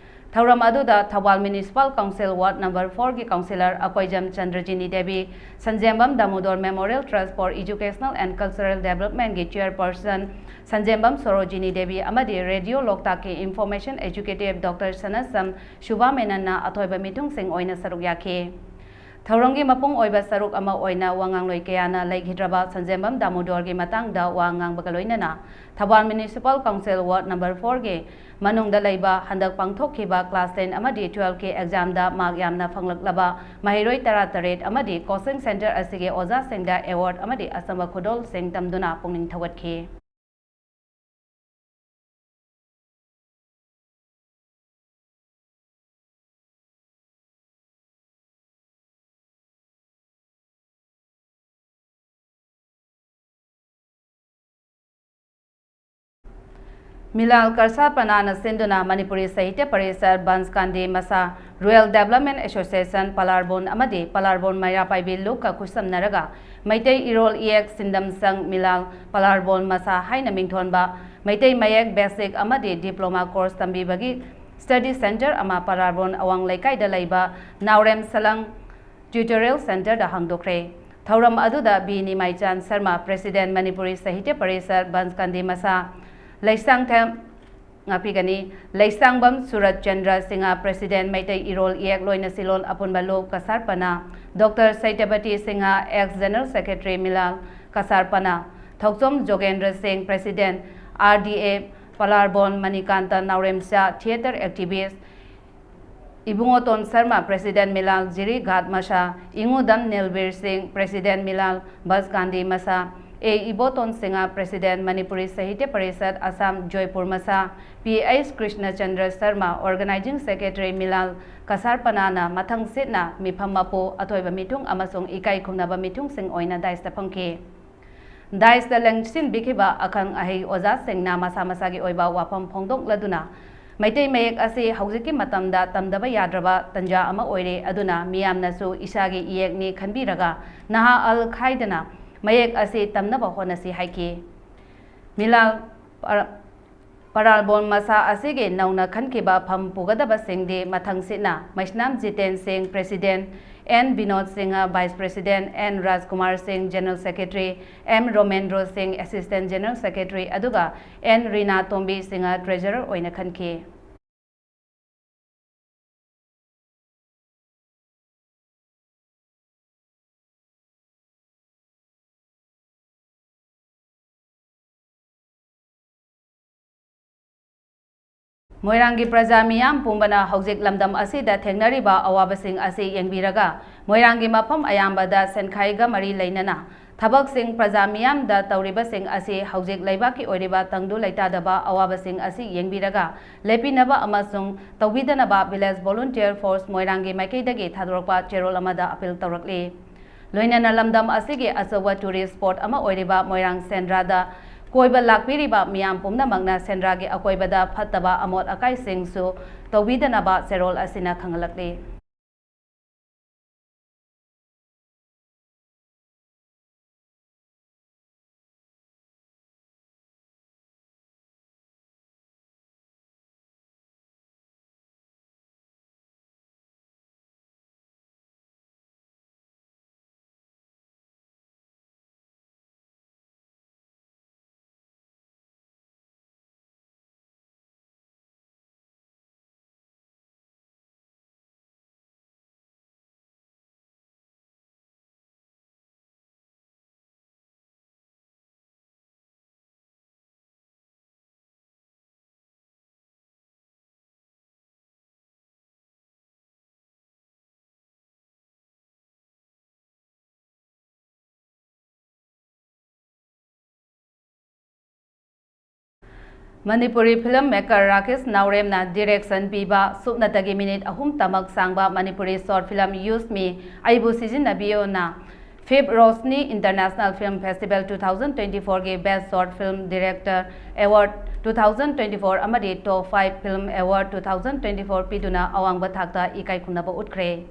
ꯊꯧꯔꯝ ꯑꯗꯨꯗ Thoubal Municipal Council Ward number fourꯒꯤ Councillor Akoijam ꯆꯟꯗ꯭ꯔꯖꯤꯅꯤ Devi, Sanjembam Damodar Memorial Trust for Educational and Cultural Developmentꯒꯤ Chairperson Sanjembam Sorojini Devi ꯑꯃꯗꯤ Radio ꯂꯣꯛꯇꯥꯛꯀꯤ Information Executive Doctor ꯁꯅꯥꯁꯝ ꯁꯨꯕꯥ ꯃꯦꯅꯟꯅ ꯑꯊꯣꯏꯕ ꯃꯤꯊꯨꯡꯁꯤꯡ ꯑꯣꯏꯅ ꯁꯔꯨꯛ ꯌꯥꯈꯤ꯫ ꯊꯧꯔꯝꯒꯤ ꯃꯄꯨꯡ ꯑꯣꯏꯕ ꯁꯔꯨꯛ ꯑꯃ ꯑꯣꯏꯅ ꯋꯥ ꯉꯥꯡꯂꯣꯏ ꯀꯌꯥꯅ ꯂꯩꯈꯤꯗ꯭ꯔꯕ ꯁꯟꯖꯦꯝꯕꯝ ꯗꯥꯃꯣꯗꯣꯔꯒꯤ ꯃꯇꯥꯡꯗ ꯋꯥ ꯉꯥꯡꯕꯒ ꯂꯣꯏꯅꯅ Thoubal Municipal Council Ward number fourꯒꯤ ꯃꯅꯨꯡꯗ ꯂꯩꯕ ꯍꯟꯗꯛ ꯄꯥꯡꯊꯣꯛꯈꯤꯕ class ten ꯑꯃꯗꯤ twelveꯀꯤ examꯗ mark ꯌꯥꯝꯅ ꯐꯪꯂꯛꯂꯕ ꯃꯍꯩꯔꯣꯏ ꯇꯔꯥꯇꯔꯦꯠ ꯑꯃꯗꯤ coaching centre ꯑꯁꯤꯒꯤ ꯑꯣꯖꯥꯁꯤꯡꯗ award ꯑꯃꯗꯤ ꯑꯆꯝꯕ ꯈꯨꯗꯣꯜꯁꯤꯡ ꯇꯝꯗꯨꯅ ꯄꯨꯛꯅꯤꯡ ꯊꯧꯒꯠꯈꯤ꯫ ꯃꯤꯂꯥꯜ ꯀꯔꯁꯥꯄꯅꯥꯅ ꯁꯤꯟꯗꯨꯅ ꯃꯅꯤꯄꯨꯔꯤ ꯁꯥꯍꯤꯇ꯭ꯌ ꯄꯔꯤꯁꯠ, ꯕꯟꯁ ꯀꯥꯟꯗꯤ ꯃꯁꯥ, Rural Development Association ꯄꯂꯥꯔꯕꯣꯟ ꯑꯃꯗꯤ ꯄꯂꯥꯔꯕꯣꯟ ꯃꯩꯔꯥ ꯄꯥꯏꯕꯤ ꯂꯨꯞꯀ ꯈꯨꯠꯁꯝꯅꯔꯒ ꯃꯩꯇꯩ ꯏꯔꯣꯜ ꯏꯌꯦꯛ ꯁꯤꯟꯗꯝ ꯁꯪ ꯃꯤꯂꯥꯜ ꯄꯂꯥꯔꯕꯣꯟ ꯃꯁꯥ ꯍꯥꯏꯅ ꯃꯤꯡꯊꯣꯟꯕ ꯃꯩꯇꯩ ꯃꯌꯦꯛ basic ꯑꯃꯗꯤ diploma course ꯇꯝꯕꯤꯕꯒꯤ study centre ꯑꯃ ꯄꯂꯥꯔꯕꯣꯟ ꯑꯋꯥꯡ ꯂꯩꯀꯥꯏꯗ ꯂꯩꯕ ꯅꯥꯎꯔꯦꯝ ꯁꯂꯪ Tutorial Centreꯗ ꯍꯥꯡꯗꯣꯛꯈ꯭ꯔꯦ꯫ ꯊꯧꯔꯝ ꯑꯗꯨꯗ B Nimaichand Sharma, President Manipuri Sahitya Parishad Banskandi ꯃꯁꯥ, ꯂꯩꯁꯥꯡꯊꯦꯝ ꯉꯥꯛꯄꯤꯒꯅꯤ꯫ ꯂꯩꯁꯥꯡꯕꯝ ꯁꯨꯔꯠ ꯆꯟꯗ꯭ꯔ ꯁꯤꯡꯍ, President ꯃꯩꯇꯩ ꯏꯔꯣꯜ ꯏꯌꯦꯛ ꯂꯣꯏꯅ ꯁꯤꯂꯣꯟ ꯑꯄꯨꯟꯕ ꯂꯨꯞ ꯀꯁꯥꯔꯄꯅꯥ, Doctor ꯁꯩꯇꯄꯇꯤ Singh, ex General Secretary ꯃꯤꯂꯥꯜ ꯀꯁꯥꯔꯄꯅꯥ, ꯊꯧꯆꯣꯝ ꯖꯣꯒꯦꯟꯗ꯭ꯔ ꯁꯤꯡ, President R D A ꯄꯂꯥꯔꯕꯣꯟ, Manikanta ꯅꯥꯎꯔꯦꯝꯆꯥ, theatre activist, ꯏꯕꯨꯡꯉꯣꯇꯣꯟ Sharma, President ꯃꯤꯂꯥꯜ ꯖꯤꯔꯤꯘꯥꯠ ꯃꯁꯥ, ꯏꯉꯨꯗꯝ ꯅꯤꯜꯕꯤꯔ ꯁꯤꯡ, President ꯃꯤꯂꯥꯜ ꯕꯁ ꯒꯥꯟꯙꯤ ꯃꯁꯥ, ꯑꯦ ꯏꯕꯣꯇꯣꯟ ꯁꯤꯡꯍ, President ꯃꯅꯤꯄꯨꯔꯤ ꯁꯥꯍꯤꯇ꯭ꯌ ꯄꯔꯤꯁꯠ ꯑꯁꯥꯝ ꯖꯣꯏꯄꯨꯔ ꯃꯁꯥ, P H Krishnachandra Sharma, Organizing Secretary ꯃꯤꯂꯥꯜ ꯀꯁꯥꯔꯄꯅꯥꯅ ꯃꯊꯪ ꯁꯤꯠꯅ ꯃꯤꯐꯝ ꯃꯄꯨ, ꯑꯊꯣꯏꯕ ꯃꯤꯊꯨꯡ ꯑꯃꯁꯨꯡ ꯏꯀꯥꯏ ꯈꯨꯝꯅꯕ ꯃꯤꯊꯨꯡꯁꯤꯡ ꯑꯣꯏꯅ dais ꯐꯝꯈꯤ꯫ Dais ꯂꯦꯡꯁꯤꯟꯕꯤꯈꯤꯕ ꯑꯈꯪ ꯑꯍꯩ ꯑꯣꯖꯥꯁꯤꯡꯅ ꯃꯁꯥ ꯃꯁꯥꯒꯤ ꯑꯣꯏꯕ ꯋꯥꯐꯝ ꯐꯣꯡꯗꯣꯛꯂꯗꯨꯅ ꯃꯩꯇꯩ ꯃꯌꯦꯛ ꯑꯁꯤ ꯍꯧꯖꯤꯛꯀꯤ ꯃꯇꯝꯗ ꯇꯝꯗꯕ ꯌꯥꯗ꯭ꯔꯕ ꯇꯟꯖꯥ ꯑꯃ ꯑꯣꯏꯔꯦ꯫ ꯑꯗꯨꯅ ꯃꯤꯌꯥꯝꯅꯁꯨ ꯏꯁꯥꯒꯤ ꯏꯌꯦꯛꯅꯤ ꯈꯟꯕꯤꯔꯒ ꯅꯍꯥ ꯑꯜ ꯈꯥꯏꯗꯅ ꯃꯌꯦꯛ ꯑꯁꯤ ꯇꯝꯅꯕ ꯍꯣꯠꯅꯁꯤ ꯍꯥꯏꯈꯤ꯫ ꯃꯤꯂꯥꯜ ꯄꯔꯥꯜꯕꯣꯟ ꯃꯁꯥ ꯑꯁꯤꯒꯤ ꯅꯧꯅ ꯈꯟꯈꯤꯕ ꯐꯝ ꯄꯨꯒꯗꯕꯁꯤꯡꯗꯤ ꯃꯊꯪꯁꯤꯠꯅ Meisnam Jiten Singh, president, N Binod Singh, vice president, N Rajkumar Singh, general secretary, M Romendro Singh, assistant general secretary, ꯑꯗꯨꯒ ꯑꯦꯟ ꯔꯤꯅꯥ ꯇꯣꯝꯕꯤ ꯁꯤꯡꯍ, ꯇ꯭ꯔꯦꯖꯔꯔ ꯑꯣꯏꯅ ꯈꯟꯈꯤ꯫ ꯃꯣꯏꯔꯥꯡꯒꯤ ꯄ꯭ꯔꯖꯥ ꯃꯤꯌꯥꯝ ꯄꯨꯝꯕꯅ ꯍꯧꯖꯤꯛ ꯂꯝꯗꯝ ꯑꯁꯤꯗ ꯊꯦꯡꯅꯔꯤꯕ ꯑꯋꯥꯕꯁꯤꯡ ꯑꯁꯤ ꯌꯦꯡꯕꯤꯔꯒ, ꯃꯣꯏꯔꯥꯡꯒꯤ ꯃꯐꯝ ꯑꯌꯥꯝꯕꯗ ꯁꯦꯟꯈꯥꯏꯒ ꯃꯔꯤ ꯂꯩꯅꯅ ꯊꯕꯛꯁꯤꯡ ꯄ꯭ꯔꯖꯥ ꯃꯤꯌꯥꯝꯗ ꯇꯧꯔꯤꯕꯁꯤꯡ ꯑꯁꯤ ꯍꯧꯖꯤꯛ ꯂꯩꯕꯥꯛꯀꯤ ꯑꯣꯏꯔꯤꯕ ꯇꯪꯗꯨ ꯂꯩꯇꯥꯗꯕ ꯑꯋꯥꯕꯁꯤꯡ ꯑꯁꯤ ꯌꯦꯡꯕꯤꯔꯒ, ꯂꯦꯞꯄꯤꯅꯕ ꯑꯃꯁꯨꯡ ꯇꯧꯕꯤꯗꯅꯕ Village Volunteer Force ꯃꯣꯏꯔꯥꯡꯒꯤ ꯃꯥꯏꯀꯩꯗꯒꯤ ꯊꯥꯗꯣꯔꯛꯄ ꯆꯦꯔꯣꯜ ꯑꯃꯗ ꯑꯄꯤꯜ ꯇꯧꯔꯛꯂꯤ꯫ ꯂꯣꯏꯅꯅ ꯂꯝꯗꯝ ꯑꯁꯤꯒꯤ ꯑꯆꯧꯕ tourist spot ꯑꯃ ꯑꯣꯏꯔꯤꯕ ꯃꯣꯏꯔꯥꯡ ꯁꯦꯟꯗ꯭ꯔꯥꯗ ꯀꯣꯏꯕ ꯂꯥꯛꯄꯤꯔꯤꯕ ꯃꯤꯌꯥꯝ ꯄꯨꯝꯅꯃꯛꯅ ꯁꯦꯟꯗ꯭ꯔꯥꯒꯤ ꯑꯀꯣꯏꯕꯗ ꯐꯠꯇꯕ ꯑꯃꯣꯠ ꯑꯀꯥꯏꯁꯤꯡꯁꯨ ꯇꯧꯕꯤꯗꯅꯕ ꯆꯦꯔꯣꯜ ꯑꯁꯤꯅ ꯈꯪꯍꯜꯂꯛꯂꯤ꯫ Manipuri film maker Rakesh ꯅꯥꯎꯔꯦꯝꯅ direction ꯄꯤꯕ ꯁꯨꯞꯅꯇꯒꯤ minute ꯑꯍꯨꯝꯇꯃꯛ ꯁꯥꯡꯕ ꯃꯅꯤꯄꯨꯔꯤ short film ꯌꯨꯁ ꯃꯤ, ꯑꯩꯕꯨ ꯁꯤꯖꯤꯟꯅꯕꯤꯌꯣꯅ Fifth Roshni International Film Festival two thousand twenty-four ꯒꯤ Best Short Film Director Award two thousand twenty-four ꯑꯃꯗꯤ Top five Film Award two thousand twenty-four ꯄꯤꯗꯨꯅ ꯑꯋꯥꯡꯕ ꯊꯥꯛꯇ ꯏꯀꯥꯏ ꯈꯨꯝꯅꯕ ꯎꯠꯈ꯭ꯔꯦ꯫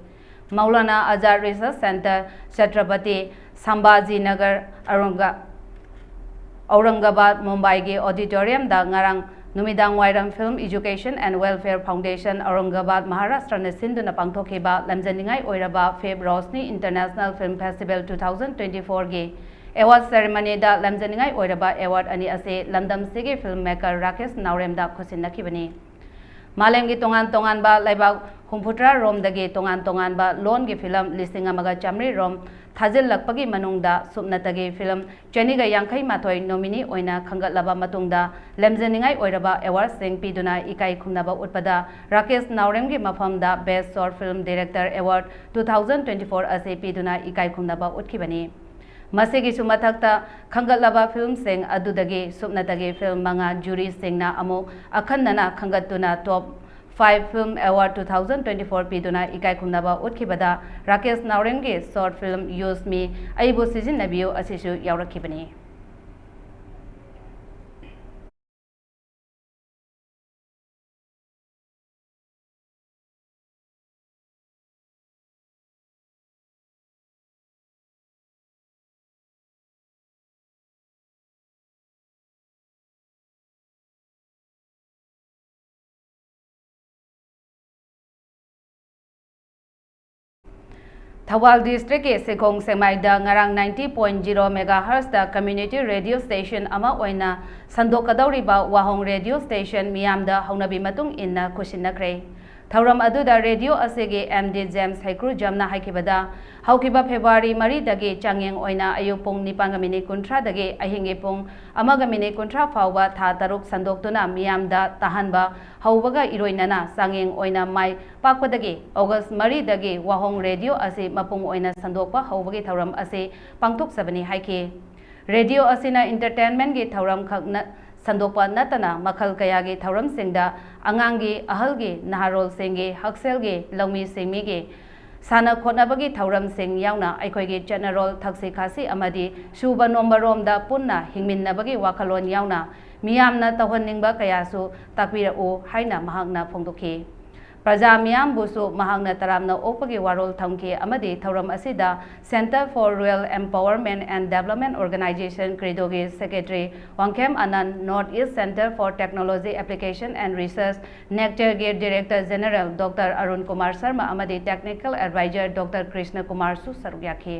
ꯃꯧꯂꯥꯅꯥ ꯑꯖꯥꯗ Research Centre, ꯆꯇ꯭ꯔꯄꯇꯤ ꯁꯝꯚꯥꯖꯤ ꯅꯒꯔ, ꯑꯧꯔꯪꯒ-, ꯑꯧꯔꯪꯒꯕꯥꯗ, ꯃꯨꯝꯕꯥꯏꯒꯤ auditorium ꯗ ꯉꯔꯥꯡ ꯅꯨꯃꯤꯗꯥꯡ ꯋꯥꯏꯔꯝ Film Education and Welfare Foundation, Aurangabad, ꯃꯍꯥꯔꯥꯁꯇ꯭ꯔꯅ ꯁꯤꯟꯗꯨꯅ ꯄꯥꯡꯊꯣꯛꯈꯤꯕ ꯂꯝꯖꯅꯤꯡꯉꯥꯏ ꯑꯣꯏꯔꯕ Fifth Roshni International Film Festival two thousand twenty-four ꯒꯤ award ceremony ꯗ ꯂꯝꯖꯅꯤꯡꯉꯥꯏ ꯑꯣꯏꯔꯕ award ꯑꯅꯤ ꯑꯁꯤ ꯂꯝꯗꯝꯁꯤꯒꯤ film maker ꯔꯥꯀꯦꯁ ꯅꯥꯎꯔꯦꯝꯗ ꯈꯨꯠꯁꯤꯟꯅꯈꯤꯕꯅꯤ꯫ ꯃꯥꯂꯦꯝꯒꯤ ꯇꯣꯉꯥꯟ ꯇꯣꯉꯥꯟꯕ ꯂꯩꯕꯥꯛ ꯍꯨꯝꯐꯨꯇꯔꯥ ꯔꯣꯝꯗꯒꯤ ꯇꯣꯉꯥꯟ ꯇꯣꯉꯥꯟꯕ ꯂꯣꯟꯒꯤ film ꯂꯤꯁꯤꯡ ꯑꯃꯒ ꯆꯥꯃꯔꯤ ꯔꯣꯝ ꯊꯥꯖꯤꯜꯂꯛꯄꯒꯤ ꯃꯅꯨꯡꯗ ꯁꯨꯞꯅꯇꯒꯤ film ꯆꯅꯤꯒ ꯌꯥꯡꯈꯩ ꯃꯥꯊꯣꯏ nominee ꯑꯣꯏꯅ ꯈꯟꯒꯠꯂꯕ ꯃꯇꯨꯡꯗ, ꯂꯝꯖꯅꯤꯡꯉꯥꯏ ꯑꯣꯏꯔꯕ award ꯁꯤꯡ ꯄꯤꯗꯨꯅ ꯏꯀꯥꯏ ꯈꯨꯝꯅꯕ ꯎꯠꯄꯗ ꯔꯥꯀꯦꯁ ꯅꯥꯎꯔꯦꯝꯒꯤ ꯃꯐꯝꯗ Best Short Film Director Award two thousand twenty-four ꯑꯁꯤ ꯄꯤꯗꯨꯅ ꯏꯀꯥꯏ ꯈꯨꯝꯅꯕ ꯎꯠꯈꯤꯕꯅꯤ꯫ ꯃꯁꯤꯒꯤꯁꯨ ꯃꯊꯛꯇ, ꯈꯟꯒꯠꯂꯕ film ꯁꯤꯡ ꯑꯗꯨꯗꯒꯤ ꯁꯨꯞꯅꯇꯒꯤ film ꯃꯉꯥ jury ꯁꯤꯡꯅ ꯑꯃꯨꯛ ꯑꯈꯟꯅꯅ ꯈꯟꯒꯠꯇꯨꯅ Top five Film Award two thousand twenty-four ꯄꯤꯗꯨꯅ ꯏꯀꯥꯏ ꯈꯨꯝꯅꯕ ꯎꯠꯈꯤꯕꯗ Rakesh ꯅꯥꯎꯔꯦꯝꯒꯤ short film Use Me, ꯑꯩꯕꯨ ꯁꯤꯖꯤꯟꯅꯕꯤꯌꯨ ꯑꯁꯤꯁꯨ ꯌꯥꯎꯔꯛꯈꯤꯕꯅꯤ꯫ ꯊꯧꯕꯥꯜ district ꯀꯤ ꯁꯦꯈꯣꯡ ꯁꯦꯛꯃꯥꯏꯗ ꯉꯔꯥꯡ ninety point zero megahertz ꯗ community radio station ꯑꯃ ꯑꯣꯏꯅ ꯁꯟꯗꯣꯛꯀꯗꯧꯔꯤꯕ ꯋꯥꯍꯣꯡ radio station ꯃꯤꯌꯥꯝꯗ ꯍꯧꯅꯕꯤ ꯃꯇꯨꯡ ꯏꯟꯅ ꯈꯨꯠꯁꯤꯟꯅꯈ꯭ꯔꯦ꯫ ꯊꯧꯔꯝ ꯑꯗꯨꯗ radio ꯑꯁꯤꯒꯤ M D ꯖꯦꯝꯁ ꯍꯩꯀ꯭ꯔꯨꯖꯝꯅ ꯍꯥꯏꯈꯤꯕꯗ, ꯍꯧꯈꯤꯕ February ꯃꯔꯤꯗꯒꯤ ꯆꯥꯡꯌꯦꯡ ꯑꯣꯏꯅ ꯑꯌꯨꯛ ꯄꯨꯡ ꯅꯤꯄꯥꯟꯒ minute ꯀꯨꯟꯊ꯭ꯔꯥꯗꯒꯤ ꯑꯍꯤꯡꯒꯤ ꯄꯨꯡ ꯑꯃꯒ minute ꯀꯨꯟꯊ꯭ꯔꯥ ꯐꯥꯎꯕ ꯊꯥ ꯇꯔꯨꯛ ꯁꯟꯗꯣꯛꯇꯨꯅ ꯃꯤꯌꯥꯝꯗ ꯇꯥꯍꯟꯕ ꯍꯧꯕꯒ ꯏꯔꯣꯏꯅꯅ ꯆꯥꯡꯌꯦꯡ ꯑꯣꯏꯅ ꯃꯥꯏ ꯄꯥꯛꯄꯗꯒꯤ August ꯃꯔꯤꯗꯒꯤ ꯋꯥꯍꯣꯡ radio ꯑꯁꯤ ꯃꯄꯨꯡ ꯑꯣꯏꯅ ꯁꯟꯗꯣꯛꯄ ꯍꯧꯕꯒꯤ ꯊꯧꯔꯝ ꯑꯁꯤ ꯄꯥꯡꯊꯣꯛꯆꯕꯅꯤ ꯍꯥꯏꯈꯤ꯫ Radio ꯑꯁꯤꯅ entertainment ꯀꯤ ꯊꯧꯔꯝ ꯈꯛ ꯅ-, ꯁꯟꯗꯣꯛꯄ ꯅꯠꯇꯅ ꯃꯈꯜ ꯀꯌꯥꯒꯤ ꯊꯧꯔꯝꯁꯤꯡꯗ ꯑꯉꯥꯡꯒꯤ, ꯑꯍꯜꯒꯤ, ꯅꯍꯥꯔꯣꯜꯁꯤꯡꯒꯤ, ꯍꯛꯁꯦꯜꯒꯤ, ꯂꯧꯃꯤ ꯁꯤꯡꯃꯤꯒꯤ, ꯁꯥꯟꯅ ꯈꯣꯠꯅꯕꯒꯤ ꯊꯧꯔꯝꯁꯤꯡ ꯌꯥꯎꯅ ꯑꯩꯈꯣꯏꯒꯤ ꯆꯠꯅꯔꯣꯜ, ꯊꯛꯁꯤ ꯈꯥꯁꯤ ꯑꯃꯗꯤ ꯁꯨꯕ ꯅꯣꯝꯕꯔꯣꯝꯗ ꯄꯨꯟꯅ ꯍꯤꯡꯃꯤꯟꯅꯕꯒꯤ ꯋꯥꯈꯜꯂꯣꯟ ꯌꯥꯎꯅ ꯃꯤꯌꯥꯝꯅ ꯇꯧꯍꯟꯅꯤꯡꯕ ꯀꯌꯥꯁꯨ ꯇꯥꯛꯄꯤꯔꯛꯎ ꯍꯥꯏꯅ ꯃꯍꯥꯛꯅ ꯐꯣꯡꯗꯣꯛꯈꯤ꯫ ꯄ꯭ꯔꯖꯥ ꯃꯤꯌꯥꯝꯕꯨꯁꯨ ꯃꯍꯥꯛꯅ ꯇꯔꯥꯝꯅ ꯑꯣꯛꯄꯒꯤ ꯋꯥꯔꯣꯜ ꯊꯝꯈꯤ ꯑꯃꯗꯤ ꯊꯧꯔꯝ ꯑꯁꯤꯗ Center for Rural Empowerment and Development Organization, CREDOꯒꯤ secretary Wangkhem ꯑꯅꯟ, North East Center for Technology Application and Research, NECTARꯒꯤ director general Doctor Arun Kumar Sharma ꯑꯃꯗꯤ technical advisor Doctor Krishna Kumarꯁꯨ ꯁꯔꯨꯛ ꯌꯥꯈꯤ꯫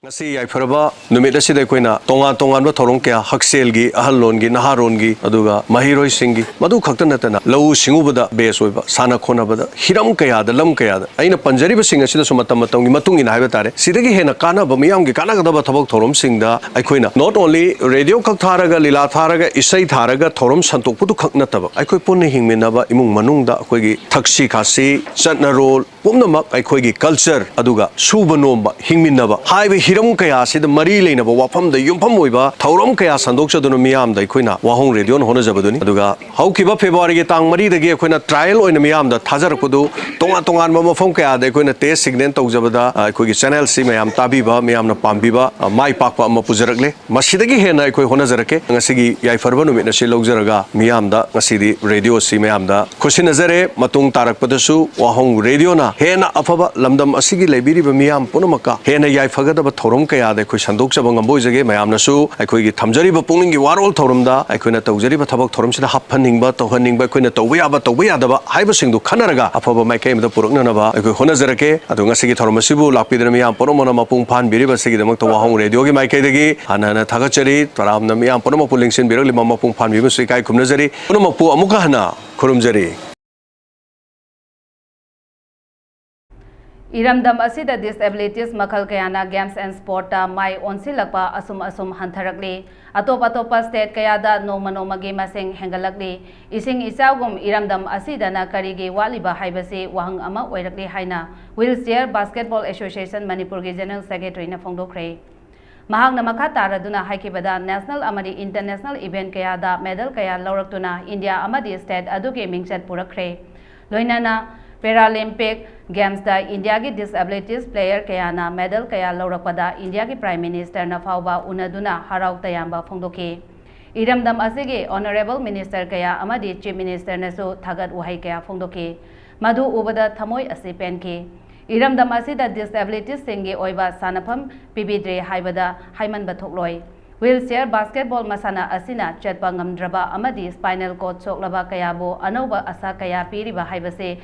ꯉꯁꯤ ꯌꯥꯏꯐꯔꯕ ꯅꯨꯃꯤꯠ ꯑꯁꯤꯗ ꯑꯩꯈꯣꯏꯅ ꯇꯣꯉꯥꯟ ꯇꯣꯉꯥꯟꯕ ꯊꯧꯔꯝ ꯀꯌꯥ, ꯍꯛꯁꯦꯜꯒꯤ, ꯑꯍꯜꯂꯣꯟꯒꯤ, ꯅꯍꯥꯔꯣꯟꯒꯤ, ꯑꯗꯨꯒ ꯃꯍꯩꯔꯣꯏꯁꯤꯡꯒꯤ, ꯃꯗꯨ ꯈꯛꯇ ꯅꯠꯇꯅ ꯂꯧꯎ ꯁꯤꯡꯎꯕꯗ base ꯑꯣꯏꯕ, ꯁꯥꯟꯅ ꯈꯣꯠꯅꯕꯗ, ꯍꯤꯔꯝ ꯀꯌꯥꯗ, ꯂꯝ ꯀꯌꯥꯗ, ꯑꯩꯅ ꯄꯟꯖꯔꯤꯕꯁꯤꯡ ꯑꯁꯤꯗꯁꯨ ꯃꯇꯝ ꯃꯇꯝꯒꯤ ꯃꯇꯨꯡ ꯏꯟꯅ ꯍꯥꯏꯕ ꯇꯥꯔꯦ, ꯁꯤꯗꯒꯤ ꯍꯦꯟꯅ ꯀꯥꯟꯅꯕ, ꯃꯤꯌꯥꯝꯒꯤ ꯀꯥꯟꯅꯒꯗꯕ ꯊꯕꯛ ꯊꯧꯔꯝꯁꯤꯡꯗ ꯑꯩꯈꯣꯏꯅ not only radio ꯈꯛ ꯊꯥꯔꯒ, ꯂꯤꯂꯥ ꯊꯥꯔꯒ, ꯏꯁꯩ ꯊꯥꯔꯒ ꯊꯧꯔꯝ ꯁꯟꯗꯣꯛꯄꯗꯨ ꯈꯛ ꯅꯠꯇꯕ, ꯑꯩꯈꯣꯏ ꯄꯨꯟꯅ ꯍꯤꯡꯃꯤꯟꯅꯕ, ꯏꯃꯨꯡ ꯃꯅꯨꯡꯗ ꯑꯩꯈꯣꯏꯒꯤ ꯊꯛꯁꯤ ꯈꯥꯁꯤ, ꯆꯠꯅꯔꯣꯜ, ꯄꯨꯝꯅꯃꯛ ꯑꯩꯈꯣꯏꯒꯤ culture, ꯑꯗꯨꯒ ꯁꯨꯕ ꯅꯣꯝꯕ, ꯍꯤꯡꯃꯤꯟꯅꯕ ꯍꯥꯏꯕ ꯍꯤꯔꯝ ꯀꯌꯥ ꯑꯁꯤꯗ ꯃꯔꯤ ꯂꯩꯅꯕ ꯋꯥꯐꯝꯗ ꯌꯨꯝꯐꯝ ꯑꯣꯏꯕ ꯊꯧꯔꯝ ꯀꯌꯥ ꯁꯟꯗꯣꯛꯆꯗꯨꯅ ꯃꯤꯌꯥꯝꯗ ꯑꯩꯈꯣꯏꯅ ꯋꯥꯍꯣꯡ ꯔꯦꯗꯤꯑꯣꯅ ꯍꯣꯠꯅꯖꯕꯗꯨꯅꯤ꯫ ꯑꯗꯨꯒ ꯍꯧꯈꯤꯕ Februaryꯒꯤ ꯇꯥꯡ ꯃꯔꯤꯗꯒꯤ ꯑꯩꯈꯣꯏꯅ trial ꯑꯣꯏꯅ ꯃꯤꯌꯥꯝꯗ ꯊꯥꯖꯔꯛꯄꯗꯨ, ꯇꯣꯉꯥꯟ ꯇꯣꯉꯥꯟꯕ ꯃꯐꯝ ꯀꯌꯥꯗ ꯑꯩꯈꯣꯏꯅ test signal ꯇꯧꯖꯕꯗ, ꯑ, ꯑꯩꯈꯣꯏꯒꯤ channelꯁꯤ ꯃꯌꯥꯝ ꯇꯥꯕꯤꯕ, ꯃꯤꯌꯥꯝꯅ ꯄꯥꯝꯕꯤꯕ, ꯑ, ꯃꯥꯏ ꯄꯥꯛꯄ ꯑꯃ ꯄꯨꯖꯔꯛꯂꯦ꯫ ꯃꯁꯤꯗꯒꯤ ꯍꯦꯟꯅ ꯑꯩꯈꯣꯏ ꯍꯣꯠꯅꯖꯔꯛꯀꯦ꯫ ꯉꯁꯤꯒꯤ ꯌꯥꯏꯐꯔꯕ ꯅꯨꯃꯤꯠ ꯑꯁꯤ ꯂꯧꯖꯔꯒ ꯃꯤꯌꯥꯝꯗ ꯉꯁꯤꯗꯤ ꯔꯦꯗꯤꯑꯣꯁꯤ ꯃꯌꯥꯝꯗ ꯈꯨꯠꯁꯤꯟꯅꯖꯔꯦ꯫ ꯃꯇꯨꯡ ꯇꯥꯔꯛꯄꯗꯁꯨ ꯋꯥꯍꯣꯡ ꯔꯦꯗꯤꯑꯣꯅ ꯍꯦꯟꯅ ꯑꯐꯕ ꯂꯝꯗꯝ ꯑꯁꯤꯒꯤ ꯂꯩꯕꯤꯔꯤꯕ ꯃꯤꯌꯥꯝ ꯄꯨꯝꯅꯃꯛꯀ ꯍꯦꯟꯅ ꯌꯥꯏꯐꯒꯗꯕ ꯊꯧꯔꯝ ꯀꯌꯥꯗ ꯑꯩꯈꯣꯏ ꯁꯟꯗꯣꯛꯆꯕ ꯉꯝꯕ ꯑꯣꯏꯖꯒꯦ꯫ ꯃꯌꯥꯝꯅꯁꯨ ꯑꯩꯈꯣꯏꯒꯤ ꯊꯝꯖꯔꯤꯕ ꯄꯨꯛꯅꯤꯡꯒꯤ ꯋꯥꯔꯣꯜ ꯊꯧꯔꯝꯗ ꯑꯩꯈꯣꯏꯅ ꯇꯧꯖꯔꯤꯕ ꯊꯕꯛ ꯊꯧꯔꯝꯁꯤꯗ ꯍꯥꯞꯍꯟꯅꯤꯡꯕ, ꯇꯧꯍꯟꯅꯤꯡꯕ, ꯑꯩꯈꯣꯏꯅ ꯇꯧꯕ ꯌꯥꯕ, ꯇꯧꯕ ꯌꯥꯗꯕ ꯍꯥꯏꯕꯁꯤꯡꯗꯨ ꯈꯟꯅꯔꯒ ꯑꯐꯕ ꯃꯥꯏꯀꯩ ꯑꯃꯗ ꯄꯨꯔꯛꯅꯅꯕ ꯑꯩꯈꯣꯏ ꯍꯣꯠꯅꯖꯔꯛꯀꯦ꯫ ꯑꯗꯣ ꯉꯁꯤꯒꯤ ꯊꯧꯔꯝ ꯑꯁꯤꯕꯨ ꯂꯥꯛꯄꯤꯗꯨꯅ ꯃꯤꯌꯥꯝ ꯄꯨꯝꯅꯃꯛꯅ ꯃꯄꯨꯡ ꯐꯥꯍꯟꯕꯤꯔꯤꯕ ꯑꯁꯤꯒꯤꯗꯃꯛꯇ ꯋꯥꯍꯣꯡ ꯔꯦꯗꯤꯑꯣꯒꯤ ꯃꯥꯏꯀꯩꯗꯒꯤ ꯍꯟꯅ ꯍꯟꯅ ꯊꯥꯒꯠꯆꯔꯤ꯫ ꯇꯔꯥꯝꯅ ꯃꯤꯌꯥꯝ ꯄꯨꯝꯅꯃꯛꯄꯨ ꯂꯦꯡꯁꯤꯟꯕꯤꯔꯛꯂꯤꯕ ꯃꯄꯨꯡ ꯐꯥꯍꯟꯕꯤꯕꯁꯨ ꯏꯀꯥꯏ ꯈꯨꯝꯅꯖꯔꯤ꯫ ꯄꯨꯝꯅꯃꯛꯄꯨ ꯑꯃꯨꯛꯀ ꯍꯟꯅ ꯈꯨꯔꯨꯝꯖꯔꯤ꯫ ꯏꯔꯝꯗꯝ ꯑꯁꯤꯗ disabilities ꯃꯈꯜ ꯀꯌꯥꯅ games and sportꯇ ꯃꯥꯏ ꯑꯣꯟꯁꯤꯜꯂꯛꯄ ꯑꯁꯨꯝ ꯑꯁꯨꯝ ꯍꯟꯊꯔꯛꯂꯤ꯫ ꯑꯇꯣꯞ ꯑꯇꯣꯞꯄ state ꯀꯌꯥꯗ ꯅꯣꯡꯃ ꯅꯣꯡꯃꯒꯤ ꯃꯁꯤꯡ ꯍꯦꯟꯒꯠꯂꯛꯂꯤ꯫ ꯏꯁꯤꯡ ꯏꯆꯥꯎꯒꯨꯝ ꯏꯔꯝꯗꯝ ꯑꯁꯤꯗꯅ ꯀꯔꯤꯒꯤ ꯋꯥꯠꯂꯤꯕ ꯍꯥꯏꯕꯁꯤ ꯋꯥꯍꯪ ꯑꯃ ꯑꯣꯏꯔꯛꯂꯤ ꯍꯥꯏꯅ Wheelchair Basketball Association ꯃꯅꯤꯄꯨꯔꯒꯤ general secretaryꯅ ꯐꯣꯡꯗꯣꯛꯈ꯭ꯔꯦ꯫ ꯃꯍꯥꯛꯅ ꯃꯈꯥ ꯇꯥꯔꯗꯨꯅ ꯍꯥꯏꯈꯤꯕꯗ, national ꯑꯃꯗꯤ international event ꯀꯌꯥꯗ medal ꯀꯌꯥ ꯂꯧꯔꯛꯇꯨꯅ ꯏꯟꯗꯤꯌꯥ ꯑꯃꯗꯤ state ꯑꯗꯨꯒꯤ ꯃꯤꯡꯆꯠ ꯄꯨꯔꯛꯈ꯭ꯔꯦ꯫ ꯂꯣꯏꯅꯅ Paralympic ꯒꯦꯝꯁꯇ ꯏꯟꯗꯤꯌꯥꯒꯤ ꯗꯤꯁꯑꯦꯕꯤꯂꯤꯇꯤꯁ ꯄ꯭ꯂꯦꯌꯔ ꯀꯌꯥꯅ ꯃꯦꯗꯜ ꯀꯌꯥ ꯂꯧꯔꯛꯄꯗ ꯏꯟꯗꯤꯌꯥꯒꯤ ꯄ꯭ꯔꯥꯏꯝ ꯃꯤꯅꯤꯁꯇꯔꯅ ꯐꯥꯎꯕ ꯎꯅꯗꯨꯅ ꯍꯔꯥꯎ ꯇꯌꯥꯝꯕ ꯐꯣꯡꯗꯣꯛꯈꯤ꯫ ꯏꯔꯝꯗꯝ ꯑꯁꯤꯒꯤ ꯑꯣꯅꯔꯦꯕꯜ ꯃꯤꯅꯤꯁꯇꯔ ꯀꯌꯥ ꯑꯃꯗꯤ ꯆꯤꯐ ꯃꯤꯅꯤꯁꯇꯔꯅꯁꯨ ꯊꯥꯒꯠ ꯋꯥꯍꯩ ꯀꯌꯥ ꯐꯣꯡꯗꯣꯛꯈꯤ꯫ ꯃꯗꯨ ꯎꯕꯗ ꯊꯃꯣꯏ ꯑꯁꯤ ꯄꯦꯟꯈꯤ꯫ ꯏꯔꯝꯗꯝ ꯑꯁꯤꯗ ꯗꯤꯁꯑꯦꯕꯤꯂꯤꯇꯤꯁꯁꯤꯡꯒꯤ ꯑꯣꯏꯕ ꯁꯥꯟꯅꯐꯝ ꯄꯤꯕꯤꯗ꯭ꯔꯦ ꯍꯥꯏꯕꯗ ꯍꯥꯏꯃꯟꯕ ꯊꯣꯛꯂꯣꯏ꯫ ꯋꯤꯜ ꯆꯤꯌꯔ ꯕꯥꯁꯀꯦꯠꯕꯣꯜ ꯃꯁꯥꯟꯅ ꯑꯁꯤꯅ ꯆꯠꯄ ꯉꯝꯗ꯭ꯔꯕ ꯑꯃꯗꯤ ꯁ꯭ꯄꯥꯏꯅꯦꯜ ꯀꯣꯔꯗ ꯁꯣꯛꯂꯕ ꯀꯌꯥꯕꯨ ꯑꯅꯧꯕ ꯑꯁꯥ ꯀꯌꯥ ꯄꯤꯔꯤꯕ ꯍꯥꯏꯕꯁꯤ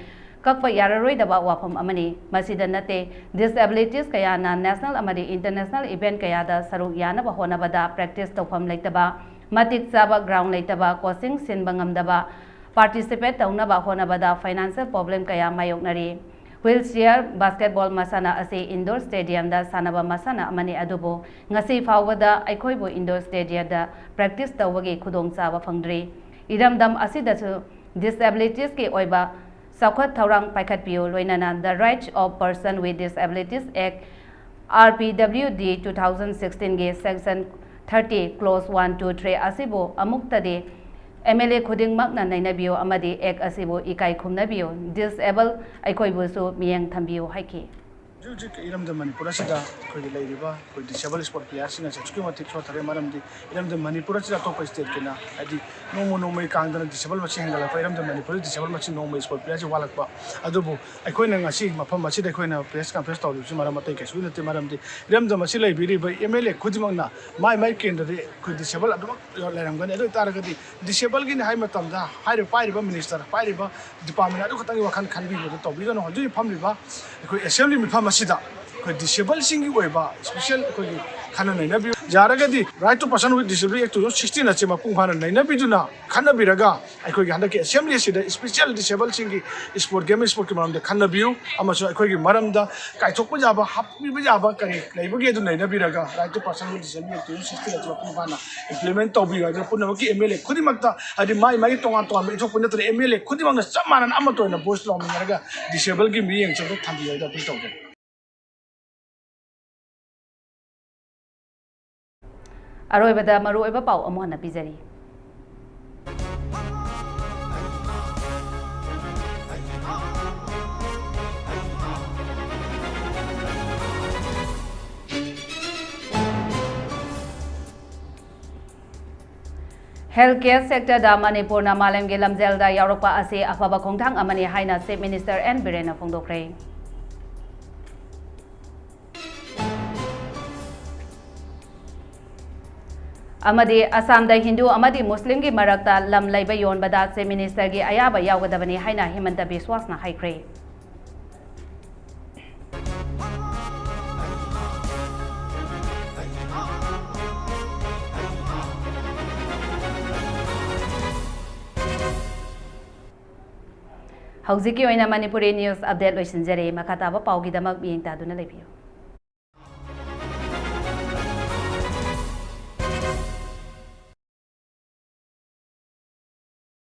ꯀꯛꯄ ꯌꯥꯔꯔꯣꯏꯗꯕ ꯋꯥꯐꯝ ꯑꯃꯅꯤ꯫ ꯃꯁꯤꯗ ꯅꯠꯇꯦ, ꯗꯤꯁꯑꯦꯕꯤꯂꯤꯇꯤꯁ ꯀꯌꯥꯅ ꯅꯦꯁꯅꯦꯜ ꯑꯃꯗꯤ ꯏꯟꯇꯔꯅꯦꯁꯅꯦꯜ ꯏꯚꯦꯟꯠ ꯀꯌꯥꯗ ꯁꯔꯨꯛ ꯌꯥꯅꯕ ꯍꯣꯠꯅꯕꯗ ꯄ꯭ꯔꯦꯛꯇꯤꯁ ꯇꯧꯐꯝ ꯂꯩꯇꯕ, ꯃꯇꯤꯛ ꯆꯥꯕ ꯒ꯭ꯔꯥꯎꯟꯗ ꯂꯩꯇꯕ, ꯀꯣꯆꯤꯡ ꯁꯤꯟꯕ ꯉꯝꯗꯕ, ꯄꯥꯔꯇꯤꯁꯤꯄꯦꯠ ꯇꯧꯅꯕ ꯍꯣꯠꯅꯕꯗ ꯐꯥꯏꯅꯥꯟꯁꯤꯌꯦꯜ ꯄ꯭ꯔꯣꯕ꯭ꯂꯦꯝ ꯀꯌꯥ ꯃꯥꯌꯣꯛꯅꯔꯤ꯫ ꯋꯤꯜ ꯆꯤꯌꯔ ꯕꯥꯁꯀꯦꯠꯕꯣꯜ ꯃꯁꯥꯟꯅ ꯑꯁꯤ ꯏꯟꯗꯣꯔ ꯁ꯭ꯇꯦꯗꯤꯌꯝꯗ ꯁꯥꯟꯅꯕ ꯃꯁꯥꯟꯅ ꯑꯃꯅꯤ, ꯑꯗꯨꯕꯨ ꯉꯁꯤ ꯐꯥꯎꯕꯗ ꯑꯩꯈꯣꯏꯕꯨ ꯏꯟꯗꯣꯔ ꯁ꯭ꯇꯦꯗꯤꯌꯝꯗ ꯄ꯭ꯔꯦꯛꯇꯤꯁ ꯇꯧꯕꯒꯤ ꯈꯨꯗꯣꯡꯆꯥꯕ ꯐꯪꯗ꯭ꯔꯤ꯫ ꯏꯔꯝꯗꯝ ꯑꯁꯤꯗꯁꯨ ꯗꯤꯁꯑꯦꯕꯤꯂꯤꯇꯤꯁꯀꯤ ꯑꯣꯏꯕ ꯆꯥꯎꯈꯠ ꯊꯧꯔꯥꯡ ꯄꯥꯏꯈꯠꯄꯤꯌꯨ, ꯂꯣꯏꯅꯅ The Rights of Person with Disabilities Act, R P W D two thousand sixteen ꯒꯤ section thirty, clause one, two, three ꯑꯁꯤꯕꯨ ꯑꯃꯨꯛꯇꯗꯤ ꯑꯦꯝ ꯑꯦꯜ ꯑꯦ ꯈꯨꯗꯤꯡꯃꯛꯅ ꯅꯩꯅꯕꯤꯌꯨ ꯑꯃꯗꯤ ꯑꯦꯛ ꯑꯁꯤꯕꯨ ꯏꯀꯥꯏ ꯈꯨꯝꯅꯕꯤꯌꯨ꯫ ꯗꯤꯁꯑꯦꯕꯜ ꯑꯩꯈꯣꯏꯕꯨꯁꯨ ꯃꯤꯠꯌꯦꯡ ꯊꯝꯕꯤꯌꯨ ꯍꯥꯏꯈꯤ꯫ ꯍꯧꯖꯤꯛ ꯍꯧꯖꯤꯛ ꯏꯔꯝꯗꯝ ꯃꯅꯤꯄꯨꯔ ꯑꯁꯤꯗ ꯑꯩꯈꯣꯏꯒꯤ ꯂꯩꯔꯤꯕ ꯑꯩꯈꯣꯏ ꯗꯤꯁꯦꯕꯜ ꯁ꯭ꯄꯣꯔꯠ ꯄ꯭ꯂꯦꯌꯔꯁꯤꯡ ꯑꯁꯦ ꯑꯁꯨꯛꯀꯤ ꯃꯇꯤꯛ ꯁꯣꯠꯊꯔꯦ꯫ ꯃꯔꯝꯗꯤ ꯏꯔꯝꯗꯝ ꯃꯅꯤꯄꯨꯔ ꯑꯁꯤꯗ ꯑꯇꯣꯞꯄ ꯁ꯭ꯇꯦꯠꯀꯤꯅ, ꯍꯥꯏꯗꯤ, ꯅꯣꯡꯃ ꯅꯣꯡꯃꯒꯤ ꯀꯥꯡꯗꯅ ꯗꯤꯁꯦꯕꯜ ꯃꯁꯤꯡ ꯍꯦꯟꯒꯠꯂꯛꯄ, ꯏꯔꯝꯗꯝ ꯃꯅꯤꯄꯨꯔꯗ ꯗꯤꯁꯦꯕꯜ ꯃꯁꯤꯡ ꯅꯣꯡꯃꯒꯤ ꯁ꯭ꯄꯣꯔꯠ ꯄ꯭ꯂꯦꯌꯔꯁꯤ ꯋꯥꯠꯂꯛꯄ꯫ ꯑꯗꯨꯕꯨ ꯑꯩꯈꯣꯏꯅ ꯉꯁꯤ ꯃꯐꯝ ꯑꯁꯤꯗ ꯑꯩꯈꯣꯏꯅ ꯄ꯭ꯔꯦꯁ ꯀꯟꯐꯔꯦꯟꯁ ꯇꯧꯔꯤꯕꯁꯤ ꯃꯔꯝ ꯑꯇꯩ ꯀꯩꯁꯨ ꯅꯠꯇꯦ꯫ ꯃꯔꯝꯗꯤ ꯏꯔꯝꯗꯝ ꯑꯁꯤ ꯂꯩꯕꯤꯔꯤꯕ ꯑꯦꯝ ꯑꯦꯜ ꯑꯦ ꯈꯨꯗꯤꯡꯃꯛꯅ ꯃꯥꯏ ꯃꯥꯏ ꯀꯦꯟꯗ꯭ꯔꯗꯤ ꯑꯩꯈꯣꯏ ꯗꯤꯁꯦꯕꯜ ꯑꯗꯨꯃꯛ ꯂꯩꯔꯝꯒꯅꯤ꯫ ꯑꯗꯨ ꯑꯣꯏ ꯇꯥꯔꯒꯗꯤ ꯗꯤꯁꯦꯕꯜꯒꯤꯅꯤ ꯍꯥꯏ ꯃꯇꯝꯗ ꯍꯥꯏꯔꯤꯕ, ꯄꯥꯏꯔꯤꯕ ꯃꯤꯅꯤꯁꯇꯔ, ꯄꯥꯏꯔꯤꯕ ꯗꯤꯄꯥꯔꯠꯃꯦꯟ ꯑꯗꯨ ꯈꯛꯇꯪꯒꯤ ꯋꯥꯈꯜ ꯈꯟꯕꯤꯕꯗꯨ ꯇꯧꯕꯤꯒꯅꯨ꯫ ꯍꯧꯖꯤꯛ ꯐꯝꯂꯤꯕ ꯑꯩꯈꯣꯏ ꯑꯦꯁꯦꯝꯕ꯭ꯂꯤ ꯃꯤꯐꯝ ꯑꯁꯤꯗ ꯑꯩꯈꯣꯏ ꯗꯤꯁꯦꯕꯜꯁꯤꯡꯒꯤ ꯑꯣꯏꯕ ꯏꯁꯄꯤꯁꯦꯜ ꯑꯩꯈꯣꯏꯒꯤ ꯈꯟꯅ ꯅꯩꯅꯕꯤꯌꯨ꯫ ꯌꯥꯔꯒꯗꯤ Right to Person with Disability Act two thousand sixteen ꯑꯁꯤ ꯃꯄꯨꯡ ꯐꯥꯅ ꯅꯩꯅꯕꯤꯗꯨꯅ ꯈꯟꯅꯕꯤꯔꯒ ꯑꯩꯈꯣꯏꯒꯤ ꯍꯟꯗꯛꯀꯤ ꯑꯦꯁꯦꯝꯕ꯭ꯂꯤ ꯑꯁꯤꯗ ꯏꯁꯄꯤꯁꯦꯜ ꯗꯤꯁꯦꯕꯜꯁꯤꯡꯒꯤ ꯁ꯭ꯄꯣꯔꯠ, ꯒꯦꯝ ꯁ꯭ꯄꯣꯔꯠꯀꯤ ꯃꯔꯝꯗ ꯈꯟꯅꯕꯤꯌꯨ ꯑꯃꯁꯨꯡ ꯑꯩꯈꯣꯏꯒꯤ ꯃꯔꯝꯗ ꯀꯥꯏꯊꯣꯛꯄ ꯌꯥꯕ, ꯍꯥꯞꯄꯤꯕ ꯌꯥꯕ ꯀꯔꯤ ꯂꯩꯕꯒꯦ ꯑꯗꯨ ꯅꯩꯅꯕꯤꯔꯒ Right to Person with Disability Act two thousand sixteen ꯑꯁꯤ ꯃꯄꯨꯡ ꯐꯥꯅ ꯏꯝꯄ꯭ꯂꯤꯃꯦꯟ ꯇꯧꯕꯤꯌꯨ ꯍꯥꯏꯗꯅ ꯄꯨꯝꯅꯃꯛꯀꯤ ꯑꯦꯝ ꯑꯦꯜ ꯑꯦ ꯈꯨꯗꯤꯡꯃꯛꯇ, ꯍꯥꯏꯗꯤ ꯃꯥꯏ ꯃꯥꯏꯒꯤ ꯇꯣꯉꯥꯟ ꯇꯣꯉꯥꯟꯕ ꯏꯊꯣꯛꯄ ꯅꯠꯇꯅ ꯑꯦꯝ ꯑꯦꯜ ꯑꯦ ꯈꯨꯗꯤꯡꯃꯛꯅ ꯆꯞ ꯃꯥꯟꯅꯅ ꯑꯃꯠꯇ ꯑꯣꯏꯅ ꯚꯣꯏꯁ ꯂꯥꯎꯃꯤꯟꯅꯔꯒ ꯗꯤꯁꯦꯕꯜꯒꯤ ꯃꯤꯠꯌꯦꯡ ꯆꯪꯕ ꯊꯝꯕꯤꯌꯨ ꯍꯥꯏꯗꯅ ꯑꯄꯤꯜ ꯇꯧꯖꯔꯤ꯫ ꯑꯔꯣꯏꯕꯗ ꯃꯔꯨꯑꯣꯏꯕ ꯄꯥꯎ ꯑꯃꯨꯛ ꯍꯟꯅ ꯄꯤꯖꯔꯤ꯫ Health care sector ꯗ ꯃꯅꯤꯄꯨꯔꯅ ꯃꯥꯂꯦꯝꯒꯤ ꯂꯝꯖꯦꯜꯗ ꯌꯥꯎꯔꯛꯄ ꯑꯁꯤ ꯑꯐꯕ ꯈꯣꯡꯊꯥꯡ ꯑꯃꯅꯤ ꯍꯥꯏꯅ Chief Minister N ꯕꯤꯔꯦꯟꯅ ꯐꯣꯡꯗꯣꯛꯈ꯭ꯔꯦ꯫ ꯑꯃꯗꯤ ꯑꯁꯥꯝꯗ ꯍꯤꯟꯗꯨ ꯑꯃꯗꯤ ꯃꯨꯁꯂꯤꯝꯒꯤ ꯃꯔꯛꯇ ꯂꯝ ꯂꯩꯕ ꯌꯣꯟꯕꯗ Chief Minister ꯒꯤ ꯑꯌꯥꯕ ꯌꯥꯎꯒꯗꯕꯅꯤ ꯍꯥꯏꯅ ꯍꯤꯃꯟꯇ ꯕꯤꯁ꯭ꯋꯥꯁꯅ ꯍꯥꯏꯈ꯭ꯔꯦ꯫ ꯍꯧꯖꯤꯛꯀꯤ ꯑꯣꯏꯅ ꯃꯅꯤꯄꯨꯔꯤ news update ꯂꯣꯏꯁꯤꯟꯖꯔꯦ꯫ ꯃꯈꯥ ꯇꯥꯕ ꯄꯥꯎꯒꯤꯗꯃꯛ ꯃꯤꯠꯌꯦꯡ ꯇꯥꯗꯨꯅ ꯂꯩꯕꯤꯌꯨ꯫